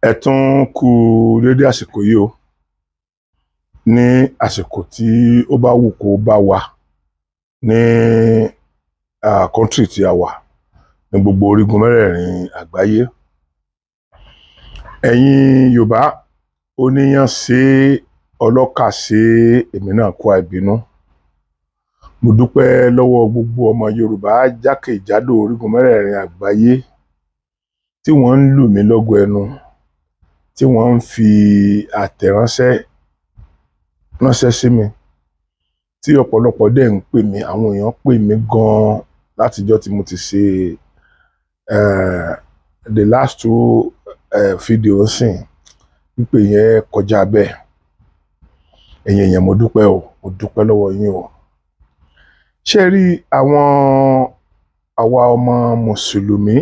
Ẹ tún kú dédé àsìkò yìí o. Ní àsìkò tí ó bá wù kó bá wa ní country tí a wà ní gbogbo orígun mẹ́rẹ̀ẹ̀rin àgbáyé. Ẹ̀yin Yorùbá, oníyán ṣe, ọlọ́kà ṣe, èmi náà kú àìbínú. Mo dúpẹ́ lọ́wọ́ gbogbo ọmọ Yorùbá jákèjádò orígun mẹ́rẹ̀ẹ̀rin àgbáyé tí wọ́n ń lù mí lọ́gọ ẹnu, tí wọ́n ń fi àtẹ̀ránṣẹ́ ránṣẹ́ sí mi, tí ọ̀pọ̀lọpọ̀ dẹ̀ ń pè mí. Àwọn èèyàn pè mí gan-an látijọ́ tí mo ti ṣe the last two video sìn. Pípè yẹn kọjá bẹ́ẹ̀. Ẹ̀yin èèyàn, mo dúpẹ́ o, mo dúpẹ́ lọ́wọ́ yín o. Ṣé ẹ rí àwọn àwa ọmọ Mùsùlùmí,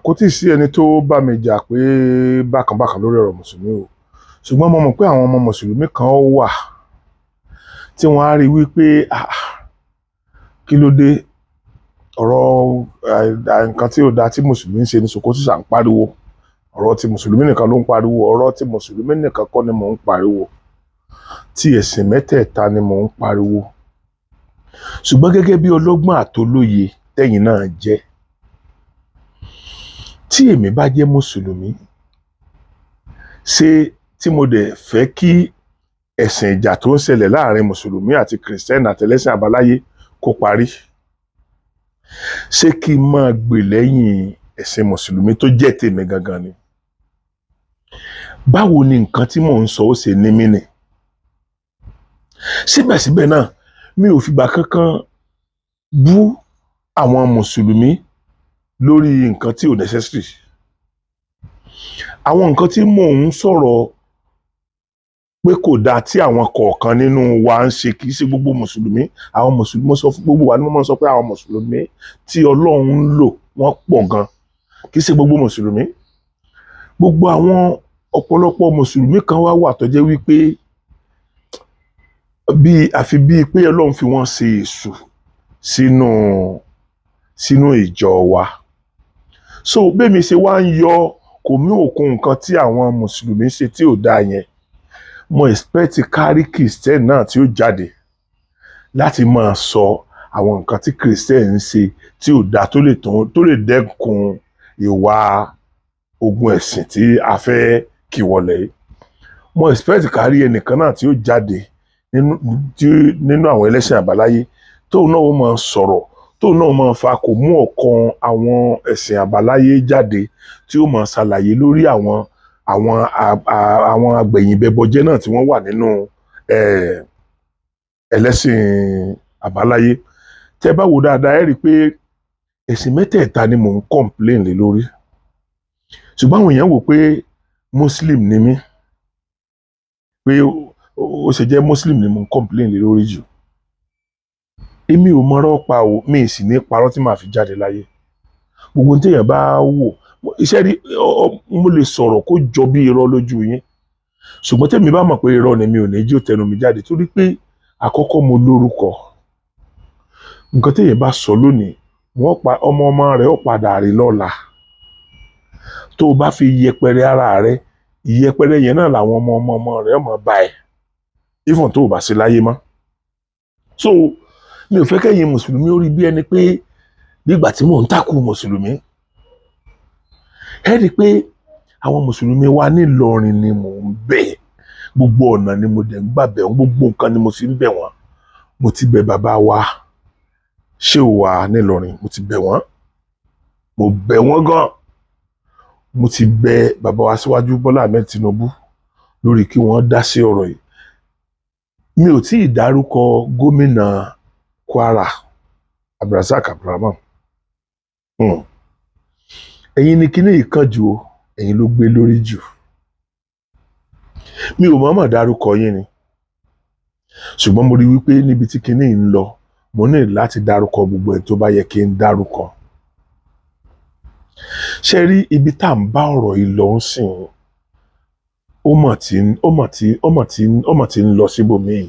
kò tíì sí ẹni tó bá mi jà pé bákan bákan lórí ọ̀rọ̀ Mùsùlùmí o. Ṣùgbọ́n mo mọ̀ pé àwọn ọmọ Mùsùlùmí kan wà tí wọ́n á rí wípé, ah, kí ló dé? Ọ̀rọ̀ nǹkan tí ò dáa tí Mùsùlùmí ń ṣe ní Sòkòtò ṣà ń pariwo. Ọ̀rọ̀ tí Mùsùlùmí nìkan ló ń pariwo. Ọ̀rọ̀ tí Mùsùlùmí nìkan kọ́ ni mò ń pariwo. Tí ẹ̀sìn mẹ́tẹ̀ẹ̀ta ni mò ń pariwo. Ṣùgbọ́n gẹ́gẹ́ bí ọlọ́gbọ́n àtolóye tẹ́yin náà jẹ́, tí èmi bá jẹ́ Mùsùlùmí, ṣé tí mo dẹ̀ fẹ́ kí ẹ̀sìn ìjà tó ń ṣẹlẹ̀ láàrin Mùsùlùmí àti Kìrìsìtẹ́nì àti ẹlẹ́sìn àbáláyé kó parí, ṣé kí n máa gbè lẹ́yìn ẹ̀sìn Mùsùlùmí tó jẹ́ tèmi gangan ni? Báwo ni nǹkan tí mò ń sọ ó ṣe ní mí nì? Síbẹ̀síbẹ̀ náà, mi ò fìgbà kankan bú àwọn Mùsùlùmí lórí nǹkan tí ò necessary. Àwọn nǹkan tí mò ń sọ̀rọ̀ pé kò dáa tí àwọn kọ̀ọ̀kan nínú wa ń ṣe, kì í ṣe gbogbo Mùsùlùmí. Àwọn Mùsùlùmí, mo sọ fún gbogbo wa ni mo máa ń sọ pé àwọn Mùsùlùmí tí Ọlọ́run ń lò, wọ́n pọ̀ gan. Kì í ṣe gbogbo Mùsùlùmí. Gbogbo àwọn ọ̀pọ̀lọpọ̀ Mùsùlùmí kan wá wà tó jẹ́ wípé bí àfi bíi pé Ọlọ́run fi wọ́n ṣe èṣù sínú ìjọ wa. So bẹ́ẹ̀ mi ṣe wá ń yọ kò mí òkun nǹkan tí àwọn Mùsùlùmí ṣe tí ò dáa yẹn, mo expect kárí Christian náà tí ó jáde láti máa sọ àwọn nǹkan tí Christian ń ṣe tí ò dáa, tó lè dẹ́kun ìwà ogun ẹ̀sìn tí a fẹ́ kí wọlé yìí. Mo expect kárí ẹnìkan náà tí ó jáde nínú àwọn ẹlẹ́sìn àbáláyé, tóun náà ó máa sọ̀rọ̀, tóun náà máa fa kò mú ọ̀kan àwọn ẹ̀sìn àbáláyé jáde, tí ó máa ṣàlàyé lórí àwọn agbẹ̀yìnbẹbọjẹ́ náà tí wọ́n wà nínú ẹlẹ́sìn àbáláyé. Tẹ́ bá wò dáadáa, ẹ rí i pé ẹ̀sìn mẹ́tẹ̀ẹ̀ta ni mò ń complain lé lórí. Ṣùgbọ́n àwọn èèyàn wò pé Muslim ni mí, pé ó ṣe jẹ́ Muslim ni mò ń complain lé lórí jù. Èmi ò mọ̀rọ̀ pa o, mi sì ní parọ́ tí màá fi jáde láyé. Gbogbo ohun téèyàn bá wò iṣẹ́ rí, mo lè sọ̀rọ̀ kó jọ bí irọ́ lójú yín, ṣùgbọ́n tèmi bá mọ̀ pé irọ́ ni, mi ò ní jí ó tẹnu mi jáde, torí pé àkọ́kọ́, mo lórúkọ. Nǹkan téèyàn bá sọ lónìí, wọ́n pa ọmọ ọmọ rẹ̀, ó padà rí lọ́la. Tó o bá fi yẹpẹrẹ ara rẹ, ìyẹpẹrẹ yẹn náà làwọn ọmọ ọmọ ọmọ rẹ̀ ọmọ bá ẹ, even tó o bá sí láyé mọ́. So mi ò fẹ́ kẹ́yìn Mùsùlùmí ó rí bí ẹni pé nígbà tí mò ń takò Mùsùlùmí. Ẹ rí i pé àwọn Mùsùlùmí wa nílọrin ni mò ń bẹ̀. Gbogbo ọ̀nà ni mo dẹ̀ ń gbà bẹ̀ wọ́n, gbogbo nǹkan ni mo sì ń bẹ̀ wọ́n. Mo ti bẹ̀ bàbá wa ṣé ò wà nílọrin, mo ti bẹ̀ wọ́n, mo bẹ̀ wọ́n gan. Mo ti bẹ̀ bàbá wa síwájú Bọ́lá Ahmed Tinubu lórí kí wọ́n dá sí ọ̀rọ̀ yìí. Mi ò tí ì dárúkọ gómìnà Kwara, Abdulrasaq Abdulrahman. Ẹ̀yin ni kíní yìí kàn jù o, ẹ̀yin ló gbé lórí jù. Mi ò mọ̀ọ́mọ̀ dárúkọ yín ni, ṣùgbọ́n mo rí wípé níbi tí kíní yìí ń lọ, mo ní láti dárúkọ gbogbo ẹ̀ tó bá yẹ kí n dárúkọ. Ṣé rí ibi tá à ń bá ọ̀rọ̀ yìí lọ ń sìn, ó mọ̀ tí ń lọ síbòmíì.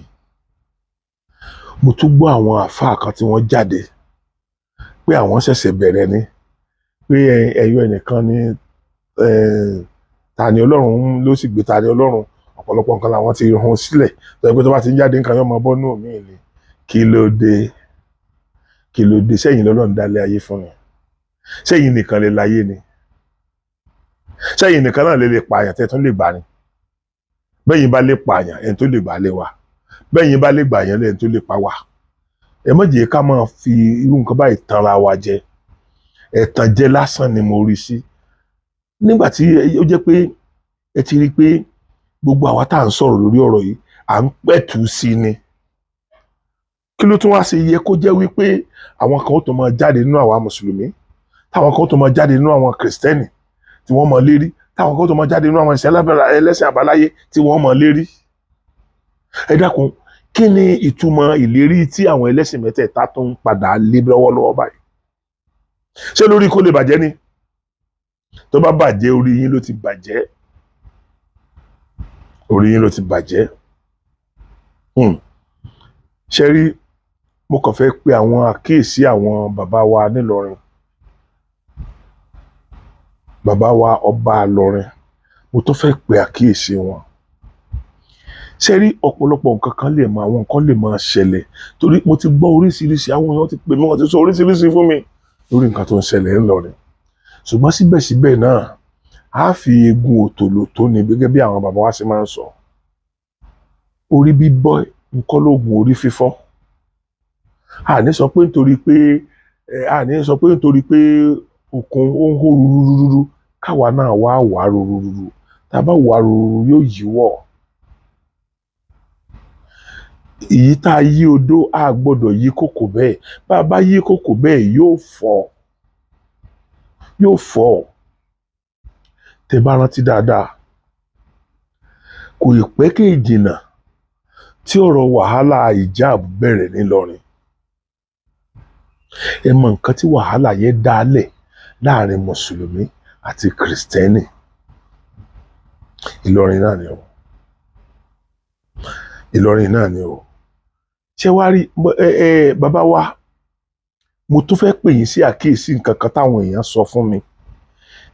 Mo tún gbọ́ àwọn àáfàá kan tí wọ́n jáde. Pé àwọn ṣẹ̀ṣẹ̀ bẹ̀rẹ̀ ni, pé ẹyọ ẹnìkan ni Tani Olohun ló sì gbé Tani Olohun. Ọ̀pọ̀lọpọ̀ nǹkan làwọn ti hun sílẹ̀ tó yẹ pé tó bá ti ń jáde, nǹkan yóò máa bọ́ nù mí ni. Kí ló dé? Kí ló dé? Sẹ́yìn lọ́lọ́run dálé ayé fún ni? Sẹ́yìn nìkan lè láyé ni? Sẹ́yìn nìkan náà lè pààyàn tẹ́ tún lè gbà ni? Bẹ́yìn bá lè pààyàn, ẹni tó lè gbà lè wà. Bẹ́yìn bá lè gbà yẹn, lẹ́ni tó lè pa wà. Ẹ má jẹ́ ká máa fi irú nǹkan báyìí tanra wa jẹ. Ẹ̀tàn jẹ lásán ni mo rí sí. Nígbà tí ó jẹ́ pé ẹ ti rí i pé gbogbo àwa tá à ń sọ̀rọ̀ lórí ọ̀rọ̀ yìí, à ń pẹ̀tù sí ni, kí ló tún wá ṣe yẹ kó jẹ́ wípé àwọn kan ó tó máa jáde nínú àwa mùsùlùmí, táwọn kan ó tó máa jáde nínú àwọn kìrìsìtẹ́nì tí wọ́n máa lérí, táwọn kan ó tó máa jáde nínú àwọn ẹlẹ́sìn àbáláyé tí wọ́n máa lérí? Ẹ dákun, kí ni ìtumọ̀ ìlérí tí àwọn ẹlẹ́sìn mẹ́tẹ̀ẹ̀ta tó ń padà lé lọ́wọ́lọ́wọ́ báyìí? Ṣé lórí kó lè bàjẹ́ ni? Tó bá bàjẹ́, orí yín ló ti bàjẹ́, orí yín ló ti bàjẹ́. Ṣe rí, mo kàn fẹ́ pe àwọn àkíyèsí àwọn bàbá wa nílọrin, bàbá wa ọba Ìlọrin, mo tún fẹ́ pe àkíyèsí wọn. Ṣe rí, ọ̀pọ̀lọpọ̀ nǹkan kan lè mọ, àwọn nǹkan lè máa ṣẹlẹ̀, torí mo ti gbọ́ oríṣiríṣi, àwọn èèyàn ti pè mí, wọ́n ti sọ oríṣiríṣi fún mi lórí nǹkan tó ń ṣẹlẹ̀ ńlọrin. Ṣùgbọ́n síbẹ̀síbẹ̀ náà, a fi eegun òtòlò tó ni, gẹ́gẹ́ bí àwọn bàbá wa ṣe máa ń sọ. Orí bíbọ́ nǹkan lóògùn orí fífọ́. A ní sọ pé nítorí pé a ní sọ pé nítorí pé òkun ó ń hó rúrúrúrú, káwa náà wá wà rúrúrúrú. Tá a bá wà rúrúrú, yóò yíwọ́. Èyí tá a yí odó, a gbọ́dọ̀ yí kòkò bẹ́ẹ̀. Bá a bá yí kòkò bẹ́ẹ̀, yóò fọ́, yóò fọ́. Tẹ́ bá rántí dáadáa, kò ì pẹ́ kí ìjìnà tí ọ̀rọ̀ wàhálà hijab bẹ̀rẹ̀ nílọrin. Ẹ mọ nǹkan tí wàhálà yẹn dálẹ̀ láàrin mùsùlùmí àti kìrìsìtẹ́nì. Ìlọrin náà ni o, Ìlọrin náà ni o. Ṣé wàá rí ẹ ẹ bàbá wa, mo tún fẹ́ pè yín sí àkíyèsí nǹkan kan táwọn èèyàn sọ fún mi,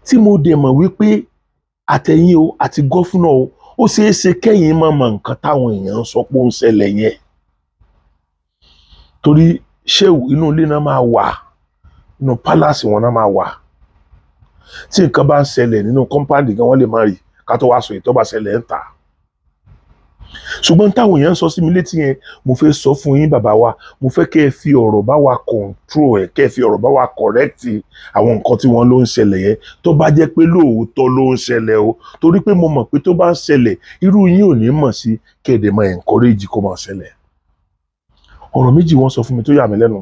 tí mo dẹ̀ mọ̀ wípé àtẹ̀yìn o àti governor o, ó ṣeé ṣe kẹ́yìn má mọ nǹkan táwọn èèyàn ń sọ pé ó ń ṣẹlẹ̀ yẹn, torí ṣéwù inú ilé náà máa wà, inú palace wọn náà máa wà. Tí nǹkan bá ń ṣẹlẹ̀ nínú compound gan, wọ́n lè má rí, ká tó wá sọ èyí tó bá ṣẹlẹ̀ ń ta. Ṣùgbọ́n táwọn èèyàn ń sọ sí mi létí yẹn, mo fẹ́ sọ fún yín, bàbá wa. Mo fẹ́ kẹ́ ẹ fi ọ̀rọ̀ bá wa control ẹ̀, kẹ́ ẹ fi ọ̀rọ̀ bá wa correct àwọn nǹkan tí wọ́n ló ń ṣẹlẹ̀ yẹn, tó bá jẹ́ pé lóòótọ́ ló ń ṣẹlẹ̀ o, torí pé mo mọ̀ pé tó bá ń ṣẹlẹ̀, irú yín ò ní mọ̀ sí kẹ́ ẹ dẹ̀ máa encourage kó máa ṣẹlẹ̀. Ọ̀rọ̀ méjì wọ́n sọ fún mi tó yà mí lẹ́nu.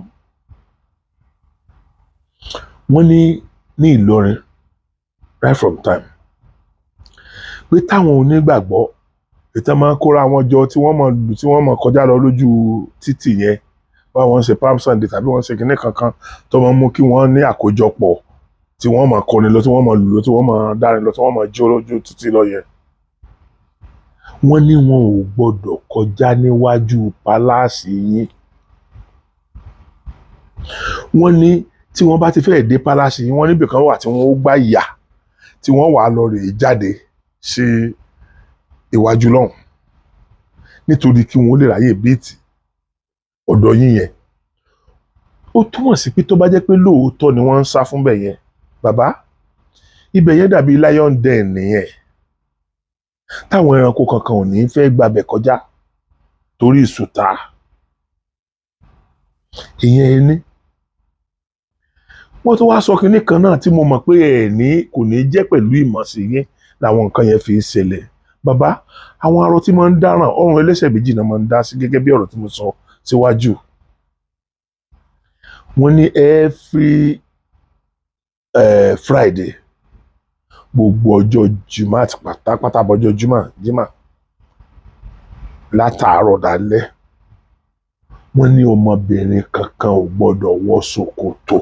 Wọ́n ní ní Ìlọrin, right from time, pé táwọn onígbàgbọ́ ìtàn máa ń kóra wọn jọ, tí wọ́n máa lù, tí wọ́n máa kọjá lọ lójú títì yẹn, báwọn ń ṣe Palm Sunday tàbí wọ́n ń ṣe kinní kankan tó máa ń mú kí wọ́n ní àkójọpọ̀, tí wọ́n máa kọrin lọ, tí wọ́n máa lù lọ, tí wọ́n máa dárin lọ, tí wọ́n máa jó lójú títì lọ yẹn. Wọ́n ní wọn ò gbọ́dọ̀ kọjá níwájú palace yín. Wọ́n ní tí wọ́n bá ti fẹ́ẹ̀ dé palace yín, wọ́n níbì kan wà tí wọ́n ó gbá yà, tí wọ́n wà á lọ rèé jáde sí iwájú lọ́hùn, nítorí kí wọ́n lè ráyè bíìtì ọ̀dọ̀ yín yẹn. Ó túmọ̀ sí pé tó bá jẹ́ pé lóòótọ́ ni wọ́n ń sá fún bẹ̀ yẹn, bàbá, ibẹ̀ yẹn dàbí lion den nìyẹn, táwọn ẹranko kankan ò ní fẹ́ gbabẹ̀ kọjá torí ìsùtà ìyẹn ẹni. Wọ́n tún wá sọ kinní kan náà tí mo mọ̀ pé ẹ̀ ní kò ní jẹ́ pẹ̀lú ìmọ̀ sí yín làwọn nǹkan yẹn fi ń ṣẹlẹ̀. Bàbá, àwọn arọ tí máa ń dáràn, ọrùn ẹlẹ́sẹ̀ méjì náà máa ń dá sí, gẹ́gẹ́ bí ọ̀rọ̀ tí mo sọ síwájú. Wọ́n ní every Friday, gbogbo ọjọ́ Jumat pátápátá, bọ́jọ́ juma jimá látàárọ̀ dálẹ́, wọ́n ní ọmọbìnrin kankan ò gbọ́dọ̀ wọ ṣòkòtò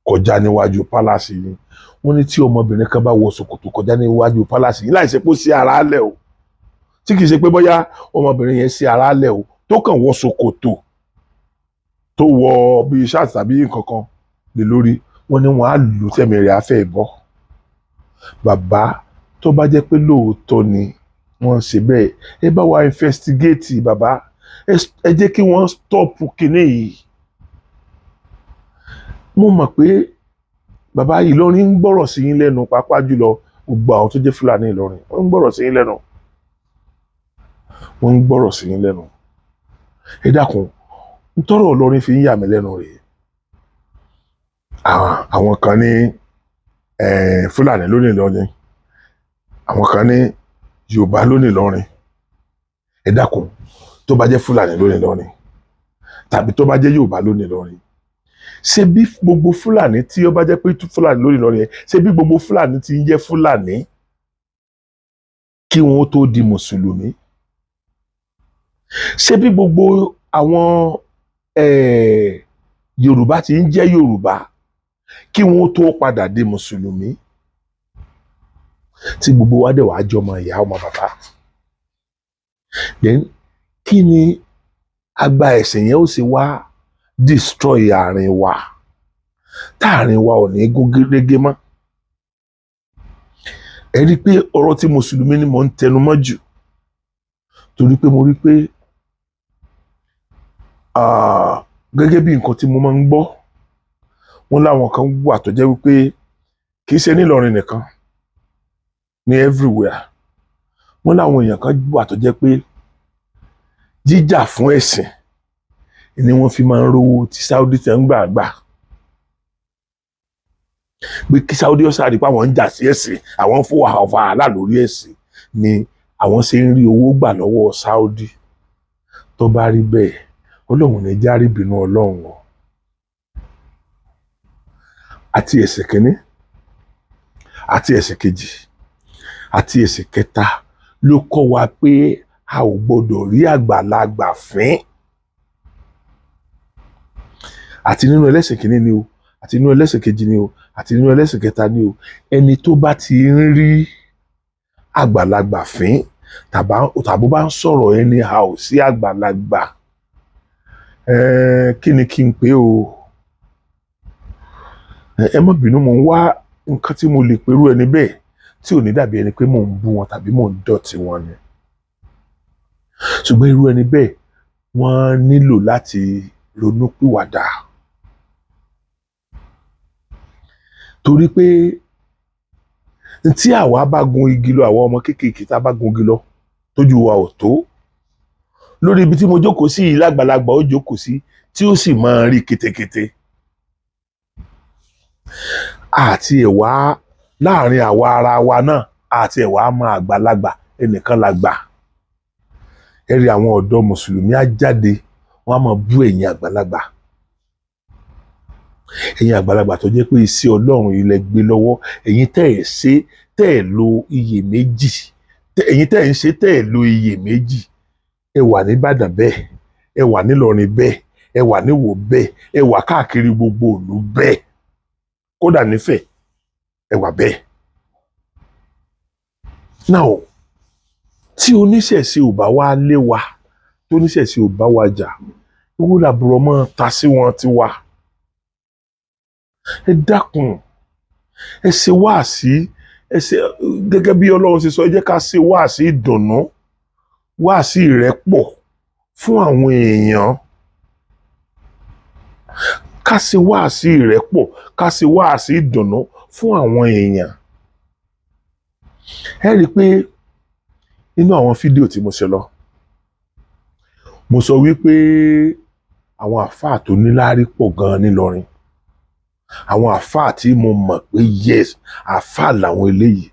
kọjá níwájú palace yìí. Wọ́n ní tí ọmọbìnrin kan bá wọ ṣòkòtò kọjá níwájú palace yìí, láì ṣe pé ó sí ara lẹ̀ o, tí kìí ṣe pé bóyá ọmọbìnrin yẹn sí ara lẹ̀ o, tó kàn wọ ṣòkòtò, tó wọ bíi shirt tàbí nǹkan kan. lé lórí. Wọ́n ní wọ́n á lù tẹ̀mí rẹ̀ á fẹ́ bọ́. Bàbá, tó bá jẹ́ pé lóòótọ́ ni wọ́n ń ṣe bẹ́ẹ̀, ẹ bá wa investigate. Bàbá, ẹ jẹ́ kí wọ́n stop kinní yìí. Mo mọ̀ pé bàbá Ìlọrin ń gbọ́rọ̀ sí yín lẹ́nu, pàápàá jùlọ gbogbo àwọn tó jẹ́ Fúlàní Ìlọrin, wọ́n ń gbọ́rọ̀ sí yín lẹ́nu, wọ́n ń gbọ́rọ̀ sí yín lẹ́nu. Ẹ dákun, ntọ́rọ̀ Ìlọrin fi ń yà mí lẹ́nu rèé. Àwọn kan ní Fúlàní ló ní Ìlọrin, àwọn kan ní Yorùbá ló ní Ìlọrin. Ẹ dákun, tó bá jẹ́ Fúlàní ló ní Ìlọrin tàbí tó bá jẹ́ Yorùbá ló ní Ìlọrin, ṣé bí gbogbo Fúlàní tí ó bá jẹ́ pé Fúlàní ló ní Ìlọrin yẹn, ṣé bí gbogbo Fúlàní ti ń jẹ́ Fúlàní kí wọn tó di mùsùlùmí? Ṣé bí gbogbo àwọn Yorùbá ti ń jẹ́ Yorùbá kí wọn tó padà di mùsùlùmí, tí gbogbo wa dẹ̀ wá jọmọ ìyá, ọmọ bàbá? Then kí ni agba ẹ̀sìn yẹn ó sì wá destroy àárín wa, táàrin wa ò ní gún régé mọ́? Ẹ rí i pé ọ̀rọ̀ tí mùsùlùmí ni mò ń tẹnu mọ́ jù, torí pé mo rí i pé gẹ́gẹ́ bí nǹkan tí mo máa ń gbọ́, wọ́n láwọn kan wà tó jẹ́ wípé kì í ṣe nílọrin nìkan, ní everywhere, wọ́n láwọn èèyàn kan wà tó jẹ́ pé jíjà fún ẹ̀sìn ni wọ́n fi máa ń rówó tí Saudi tẹ̀ ń gbà gbà, pé kí Saudi ọ̀sà rí pé àwọn ń jà sí ẹ̀sìn, àwọn ń fún wàhálà lórí ẹ̀sìn ni àwọn ṣe ń rí owó gbà lọ́wọ́ Saudi. Tó bá rí bẹ́ẹ̀, Ọlọ́run ní járí bínú Ọlọ́run o. Àti ẹ̀sìn kínní àti ẹ̀sìn kejì àti ẹ̀sìn kẹta ló kọ́ wa pé a ò gbọ́dọ̀ rí àgbàlagbà fín. Àti nínú ẹlẹ́sìn kínní ni o, àti nínú ẹlẹ́sìn kejì ni o, àti nínú ẹlẹ́sìn kẹta ni o, ẹni tó bá ti ń rí àgbàlagbà fín tàbó bá ń sọ̀rọ̀ anyhow sí àgbàlagbà, kí ni kí n pè o? Ẹ má bínú, mò ń wá nǹkan tí mo lè perú ẹni bẹ́ẹ̀ tí ò ní dàbí ẹni pé mò ń bú wọn tàbí mò ń dọ̀tí wọn ni. Ṣùgbọ́n irú ẹni bẹ́ẹ̀, wọ́n nílò láti ronú pìwàdà, torí pé tí àwa bá gun igi lọ, àwa ọmọ kéékèèké tá a bá gun igi lọ tójú wa ò tó lórí ibi tí mo jókòó sí yìí, lágbàlagbà ó jókòó sí tí ó sì máa rí ketekete. Àti ẹ̀wá láàrin àwa ara wa náà, àti ẹ̀wá máa àgbàlagbà ẹnìkan la gbà. Ẹ rí àwọn ọ̀dọ́ mùsùlùmí á jáde, wọ́n á máa bú ẹ̀yin àgbàlagbà, ẹ̀yin àgbàlagbà tó jẹ́ pé iṣẹ́ Ọlọ́run ilẹ̀ gbé lọ́wọ́, ẹ̀yin tẹ́ ẹ̀ ṣe tẹ́ ẹ̀ lo iyè méjì, ẹ̀yin tẹ́ ẹ̀ ń ṣe tẹ́ ẹ̀ lo iyè méjì. Ẹ wà ní Ìbàdàn bẹ́ẹ̀, ẹ wà nílọrin bẹ́ẹ̀, ẹ wà níwò bẹ́ẹ̀, ẹ wà káàkiri gbogbo ìlú bẹ́ẹ̀, kódà nífẹ̀ẹ́ ẹ wà bẹ́ẹ̀. Now, tí oníṣẹ̀ṣe ò bá wá lé wa, tí oníṣẹ̀ṣe ò bá wa jà, ewu làbúrò mọ́ ta sí wọn ti wa. Ẹ dákun, ẹ ṣe wáàsí, ẹ ṣe gẹ́gẹ́ bí Ọlọ́run ṣe sọ. Ẹ jẹ́ ká ṣe wáàsí ìdùnnú, wáàsí ìrẹ́pọ̀ fún àwọn èèyàn. Ká ṣe wáàsí ìrẹ́pọ̀, ká ṣe wáàsí ìdùnnú fún àwọn èèyàn. Ẹ rí i pé nínú àwọn fídíò tí mo ṣe lọ, mo sọ wípé àwọn àfáà tó níláárí pọ̀ gan-an nílọrin, àwọn àfáà tí mo mọ̀ pé yes, àfáà làwọn eléyìí.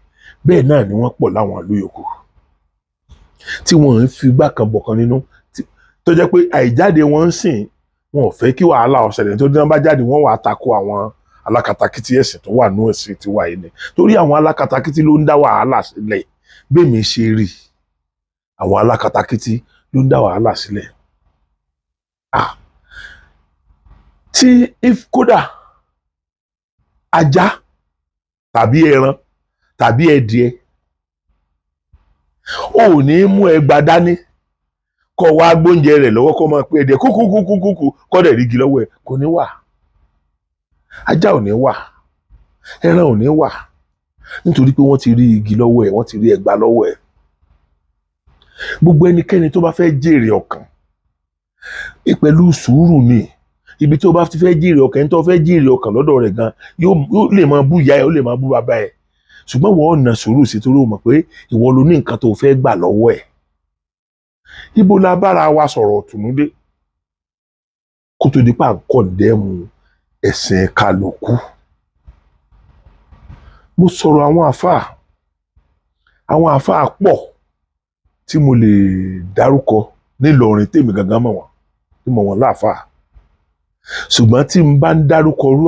Bẹ́ẹ̀ náà ni wọ́n pọ̀ láwọn ìlú yòókù tí wọ́n ń fi igbá kan bọ̀kan nínú, tó jẹ́ pé àìjáde wọn ń sìn, wọn ò fẹ́ kí wàhálà ó ṣẹlẹ̀, nítorí wọ́n bá jáde, wọ́n wàá tako àwọn alákatakítí ẹ̀sìn tó wà nú ẹ̀sìn tiwa yìí ni, torí àwọn alákatakítí ló ń dá wàhálà sílẹ̀. Bẹ́ẹ̀ mi ṣe rí, àwọn alákatakítí ló ń dá wàhálà sílẹ̀. Ah, tí if kódà ajá tàbí ẹran tàbí ẹdìẹ ò ní mú ẹgba dání kó wá gbóúnjẹ rẹ̀ lọ́wọ́, kó máa pé ẹdìẹ kúkúkúkúkú, kó dẹ̀ rígi lọ́wọ́ ẹ̀, kò ní wà. Ajá ò ní wà, ẹran ò ní wà, nítorí pé wọ́n ti rí igi lọ́wọ́ ẹ̀, wọ́n ti rí ẹgba lọ́wọ́ ẹ̀. Gbogbo ẹnikẹ́ni tó bá fẹ́ jèrè ọkàn pẹ̀lú sùúrù ni. Ibi tí o bá ti fẹ́ jèrè ọkàn, ẹni tó fẹ́ jèrè ọkàn lọ́dọ̀ rẹ̀ gan yóò lè máa bú ìyá ẹ̀, ó lè máa bú bàbá ẹ̀, ṣùgbọ́n wọ́n ọ̀nà sùúrù sí, torí o mọ̀ pé ìwọ ló ní nǹkan tó fẹ́ gbà lọ́wọ́ ẹ̀. Ibo la bára wa sọ̀rọ̀ ọ̀tùnúdé kó tó di pa ń condemn ẹ̀sìn kálukú? Mo sọ̀rọ̀ àwọn àfáà. Àwọn àfáà pọ̀ tí mo lè dárúkọ nílọrin tèmi gangan mọ̀ wọ́n, tí mo wọ́n láàfáà, ṣùgbọ́n tí n bá ń dárúkọ rú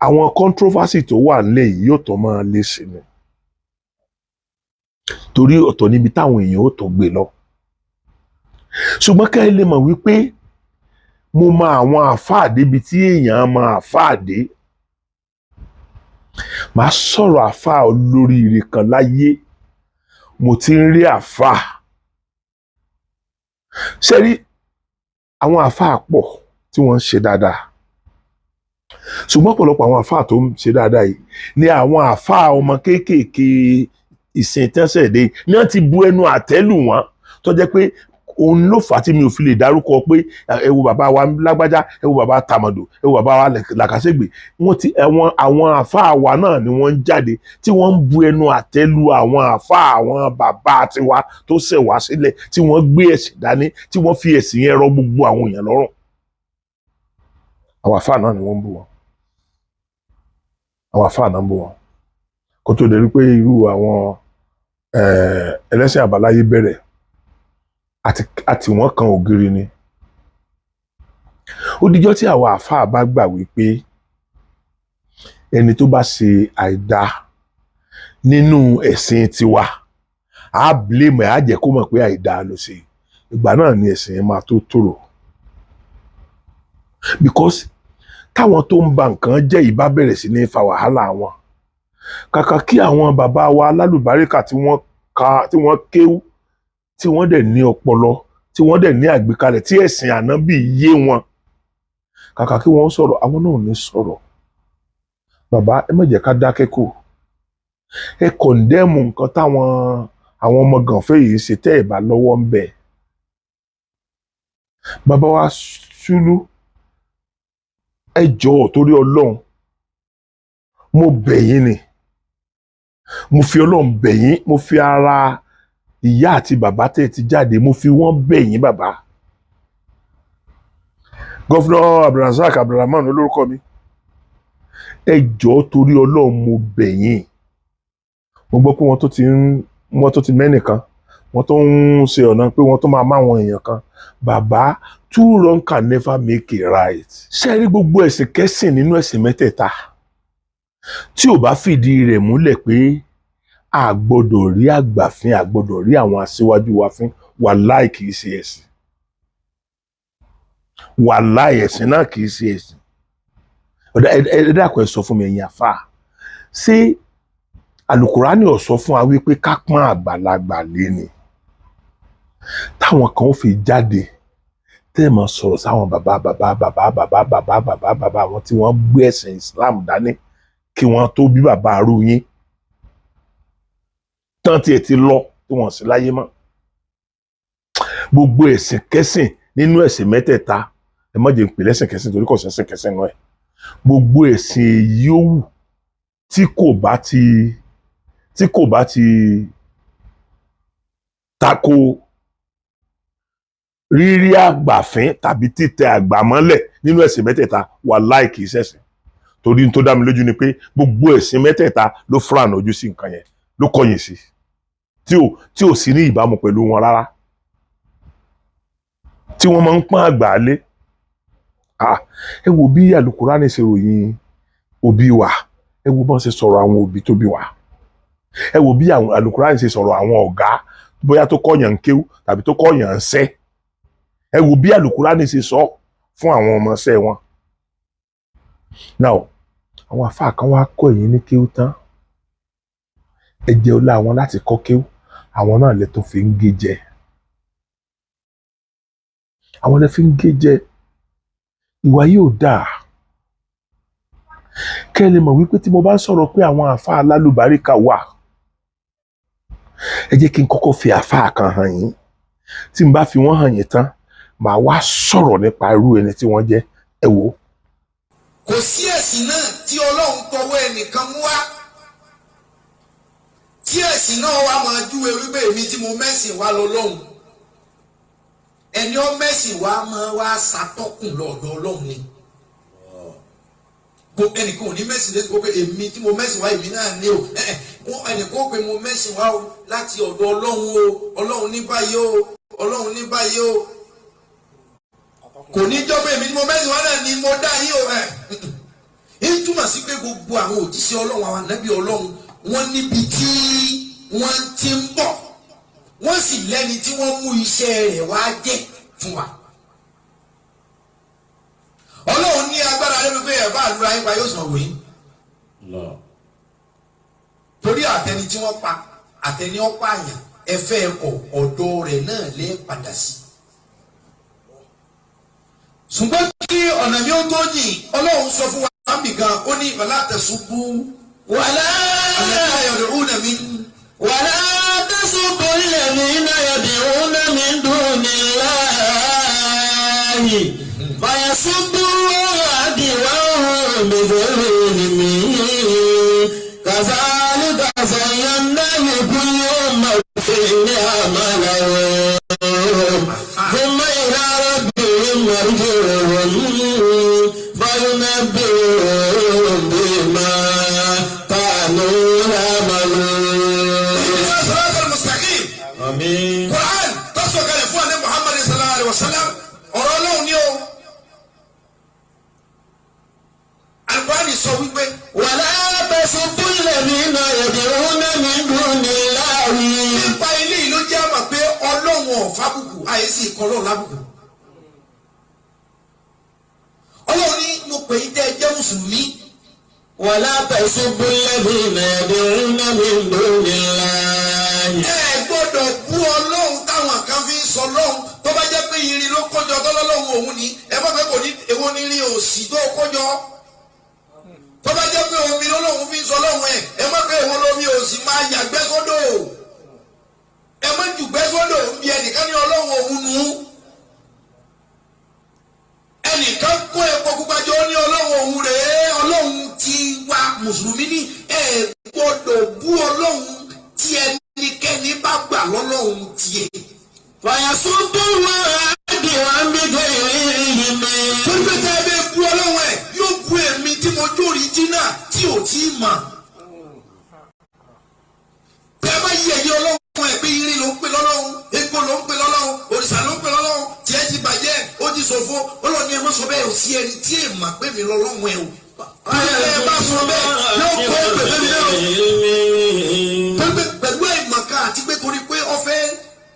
àwọn controversy tó wà nílẹ̀ yìí, yóò tó máa lé sí ni, torí ọ̀tọ̀ níbi táwọn èèyàn ó tó gbé lọ. Ṣùgbọ́n ká ẹ lè mọ̀ wípé mo mọ àwọn àfáà débi tí èèyàn mọ àfáà dé, màá sọ̀rọ̀ àfáà olóríire kan láyé. Mo ti ń rí àfáà ṣe rí. Àwọn àfáà pọ̀ tí wọ́n ń ṣe dáadáa, ṣùgbọ́n ọ̀pọ̀lọpọ̀ àwọn àfáà tó ń ṣe dáadáa yìí ni àwọn àfáà ọmọ kéékèèké ìsìn tẹ́sẹ̀ dé ní wọ́n ti bu ẹnu àtẹ́ lù wọ́n, tó jẹ́ pé òun ló fà á tí mi ò fi lè dárúkọ pé ẹ wo bàbá wa lágbájá, ẹ wo bàbá tàmọ̀dò, ẹ wo bàbá wa làkàṣègbè. Wọ́n ti ẹ̀wọ̀n àwọn àfáà wa náà ni wọ́n ń jáde tí wọ́n ń bu ẹnu àtẹ́ lu àwọn àfáà, àwọn bàbá tiwa tó ṣẹ̀ wá sílẹ̀, tí wọ́n gbé ẹ̀sìn dání, tí wọ́n fi ẹ̀sìn yẹn rọ gbogbo àwọn èèyàn lọ́rùn. Àwọn àfáà náà ni wọ́n ń bú wọn, àwọn àfáà náà ń bú wọn, kó tó dé rí pé irú àwọn ẹlẹ́sìn àbáláyé bẹ̀rẹ̀ àti wọ́n kan ògiri ni. Ó dijọ́ tí àwọn àáfàá bá gbà wípé ẹni tó bá ṣe àìdá nínú ẹ̀sìn tiwa, á blame ẹ̀, á jẹ́ kó mọ̀ pé àìdá ló ṣe, ìgbà náà ni ẹ̀sìn yẹn máa tó tòrò. Because táwọn tó ń ba nǹkan jẹ́ yìí bá bẹ̀rẹ̀ sí ní fa wàhálà wọn, kàkà kí àwọn bàbá wa alálùbáríkà tí wọ́n ka, tí wọ́n kéwú, tí wọ́n dẹ̀ ní ọpọlọ, tí wọ́n dẹ̀ ní àgbékalẹ̀, tí ẹ̀sìn ànábì yé wọn, kàkà kí wọ́n sọ̀rọ̀, àwọn náà ò ní sọ̀rọ̀. Bàbá, ẹ má jẹ́ ká dákẹ́ kù. Ẹ condemn nǹkan táwọn àwọn ọmọ gànfẹ́ yìí ṣe tẹ́ ẹ̀ bá lọ́wọ́ ń bẹ̀. Bàbá wa Ṣúlú, ẹ jọ̀ọ́, torí Ọlọ́run, mo bẹ̀ yín ni. Mo fi Ọlọ́run bẹ̀ yín, mo fi ara ìyá àti bàbá tẹ́ ti jáde, mo fi wọ́n bẹ̀ yín. Bàbá Governor Abdulrasaq Abdulrahman olórúkọ mi, ẹ jọ̀ọ́, torí Ọlọ́run, mo bẹ̀ yín. Mo gbọ́ pé wọ́n tó ti mẹ́nìkan, wọ́n tó ń ṣe ọ̀nà pé wọ́n tó máa máwọn èèyàn kan. Bàbá, two wrong can never make a right. Ṣé ẹ rí gbogbo ẹ̀sìn kẹ́sìn nínú ẹ̀sìn mẹ́tẹ̀ẹ̀ta tí ò bá fìdí rẹ̀ múlẹ̀ pé a gbọ́dọ̀ rí àgbà fín, a gbọ́dọ̀ rí àwọn aṣíwájú wa fín, wàláì, kì í ṣe ẹ̀sìn. Wàláì, ẹ̀sìn náà kì í ṣe ẹ̀sìn. Ọ̀dà, ẹ dákun, ẹ sọ fún mi, ẹ̀yin àfáà, ṣé Àlùkùránì ò sọ fún wa wípé ká pọ́n àgbàlagbà lé ni, táwọn kan ó fi jáde tẹ́ ẹ̀ máa sọ̀rọ̀ sáwọn bàbá bàbá bàbá bàbá bàbá bàbá bàbá àwọn tí wọ́n gbé ẹ̀sìn Islam dání kí wọ́n tó bí bàbá arú yín tán tiẹ̀ ti lọ, tí wọ́n sì láyé mọ́? Gbogbo ẹ̀sìn kẹ́sìn nínú ẹ̀sìn mẹ́tẹ̀ẹ̀ta, ẹ má jẹ́ n pè lẹ́sìn kẹ́sìn torí kò sẹ́sìn kẹ́sìn nínú ẹ̀, gbogbo ẹ̀sìn èyí ó wù tí kò bá ti tako rírí àgbà fín tàbí títẹ àgbà mọ́lẹ̀ nínú ẹ̀sìn mẹ́tẹ̀ẹ̀ta, wàláì, kì í ṣẹ̀sìn. Torí n tó dá mi lójú ni pé gbogbo ẹ̀sìn mẹ́tẹ̀ẹ̀ta ló fúràn ojú sí nǹkan yẹn, ló kọ̀yìn sí, tí ò sí ní ìbámu pẹ̀lú wọn rárá, tí wọ́n máa ń pọ́n àgbà lé. Ah, ẹ wo bí Àlùkùránì ṣe ròyìn òbí wa, ẹ wo bọ́n ṣe sọ̀rọ̀ àwọn òbí tó bí wa, ẹ wo bí àwọn Àlùkùránì ṣe sọ̀rọ̀ àwọn ọ̀gá, bóyá tó kọ́yàn ń kéwú tàbí tó kọ́yàn ń sẹ́. Ẹ wo bí Àlùkùránì ṣe sọ fún àwọn ọmọọṣẹ́ wọn. Now, àwọn àfáà kan wá kọ́ ẹ̀yin ní kéwú tán, ẹ jẹ́ ọlá àwọn láti kọ́ kéwú, àwọn náà lè tó fi ń gé jẹ, àwọn lè fi ń gé jẹ. Ìwà yìí ò dáa. Kẹ́ ẹ lè mọ̀ wípé tí mo bá ń sọ̀rọ̀ pé àwọn àáfàá alálùbáríkà wà, ẹ jẹ́ kí n kọ́kọ́ fi àáfàá kan hàn yín. Tí n bá fi wọ́n hàn yín tán, màá wá sọ̀rọ̀ nípa irú ẹni tí wọ́n jẹ́. Ẹ wò ó. Kò sí ẹ̀sìn náà tí Ọlọ́run tọwọ́ ẹnìkan mú wá tí ẹ̀sìn náà wá máa júwe wípé èmi tí mo mẹ́sìn wá lọ́lọ́run. Ẹni ó mẹ́sìn wá máa wá ṣàtọ́kùn lọ́dọ̀ Ọlọ́run ni. Kò ẹnìkan ò ní mẹ́sìn lé pé èmi tí mo mẹ́sìn wá, èmi náà ní o. Ẹnìkan ó pe mo mẹ́sìn wá o láti ọ̀dọ̀ Ọlọ́run o, Ọlọ́run ní báyìí o, Ọlọ́run ní báyìí o. Kò ní jọ́ pé èmi tí mo mẹ́sìn wá náà ni mo dá yín o. Ẹ̀ ń túmọ̀ sí pé gbogbo àwọn òjíṣẹ́ Ọlọ́run, àwọn ànábì Ọlọ́run, wọ́n níbi tí wọ́n ti ń bọ̀, wọ́n sì lẹ́ni tí wọ́n mú iṣẹ́ rẹ̀ wá jẹ́ fún wa. Ọlọ́run ní agbára lẹ́nu pé ẹ̀ bá àlùra yín pa yóò sàn wòye. Torí àtẹni tí wọ́n pa, àtẹni ọ̀pá àyàn, ẹ̀fẹ́ ẹ̀kọ́ ọ̀dọ́ rẹ̀ náà lè padà sí. Ṣùgbọ́n kí ọ̀nà mi ó tó yìn, Ọlọ́run sọ fún wa nìkan, ó ní wàlá tẹ̀sùbú. Wàlá alladhina wàlá tẹ̀sùbú alladhina yad'una min dunillahi fayasubbu adwahum bighayri ilmin kadhalika zayyana likulli ummatin a'malahum thumma ila rabbihim marji'uhum fayunabbi'uhum bima kanu ya'malun. Siratal mustaqim. Àmín. Quran tó sọ̀kalẹ̀ fún àná Muhammad sallallahu alayhi wa sallam, ọ̀rọ̀ Ọlọ́run ni o. Al-Qur'an sọ wípé Wala tasubbu alladhina yad'una min dunillahi. Nípa ilé yìí ló jẹ́ àmọ̀ pé Ọlọ́run ò fábùkù, àyè sì kọ́ Ọlọ́run lábùkù. Ọlọ́run ní mo pè é jẹ́ jẹ́ mùsùlùmí. Wala tasubbu alladhina yad'una min dunillahi. Ẹ gbọ́dọ̀ bú Ọlọ́run táwọn kan fi ń sọ lọ́hùn. Tó bá jẹ́ pé irin ló kójọ tọ́lọ́lọ́hùn òun ni, ẹ bá fẹ́ kò ní èwo ní irin òsì tó kójọ. Tó bá jẹ́ pé omi lọ́lọ́hùn fi ń sọ lọ́hùn, ẹ ẹ má pé èwo lómi òsì máa yàgbẹ́ sódò. Ẹ má jùgbẹ́ sódò ń bi ẹnìkan ní Ọlọ́run òun nù. Ẹnìkan kó epo pupa jọ ní Ọlọ́run òun rèé. Ọlọ́run ti wá mùsùlùmí ní ẹ gbọ́dọ̀ bú Ọlọ́run tí ẹnikẹ́ni bá gbà lọ́lọ́run tiẹ̀. Fayasubbu Allaha adwan bighayri ilmin. Torí pé tẹ́ ẹ bẹ́ bú Ọlọ́run ẹ̀, yóò bú èmi tí mo jórí jìnnà tí ò tí ì mà. Tẹ́ ẹ bá yí ẹ̀yẹ Ọlọ́run ẹ̀ pé irin ló ń pè lọ́lọ́run, epo ló ń pè lọ́lọ́run, òrìṣà ló ń pè lọ́lọ́run, tiẹ̀ ti bàjẹ́, ó ti ṣòfò. Ọlọ́run ni ẹ má sọ bẹ́ẹ̀, ò sí ẹni tí ì mà pé mi lọ́lọ́run ẹ̀ o. Torí pé ẹ bá sọ bẹ́ẹ̀, yóò kó èpè fẹ́mi náà o. Torí pé pẹ̀lú àìmọ̀kan àti pé torí pé ó fẹ́,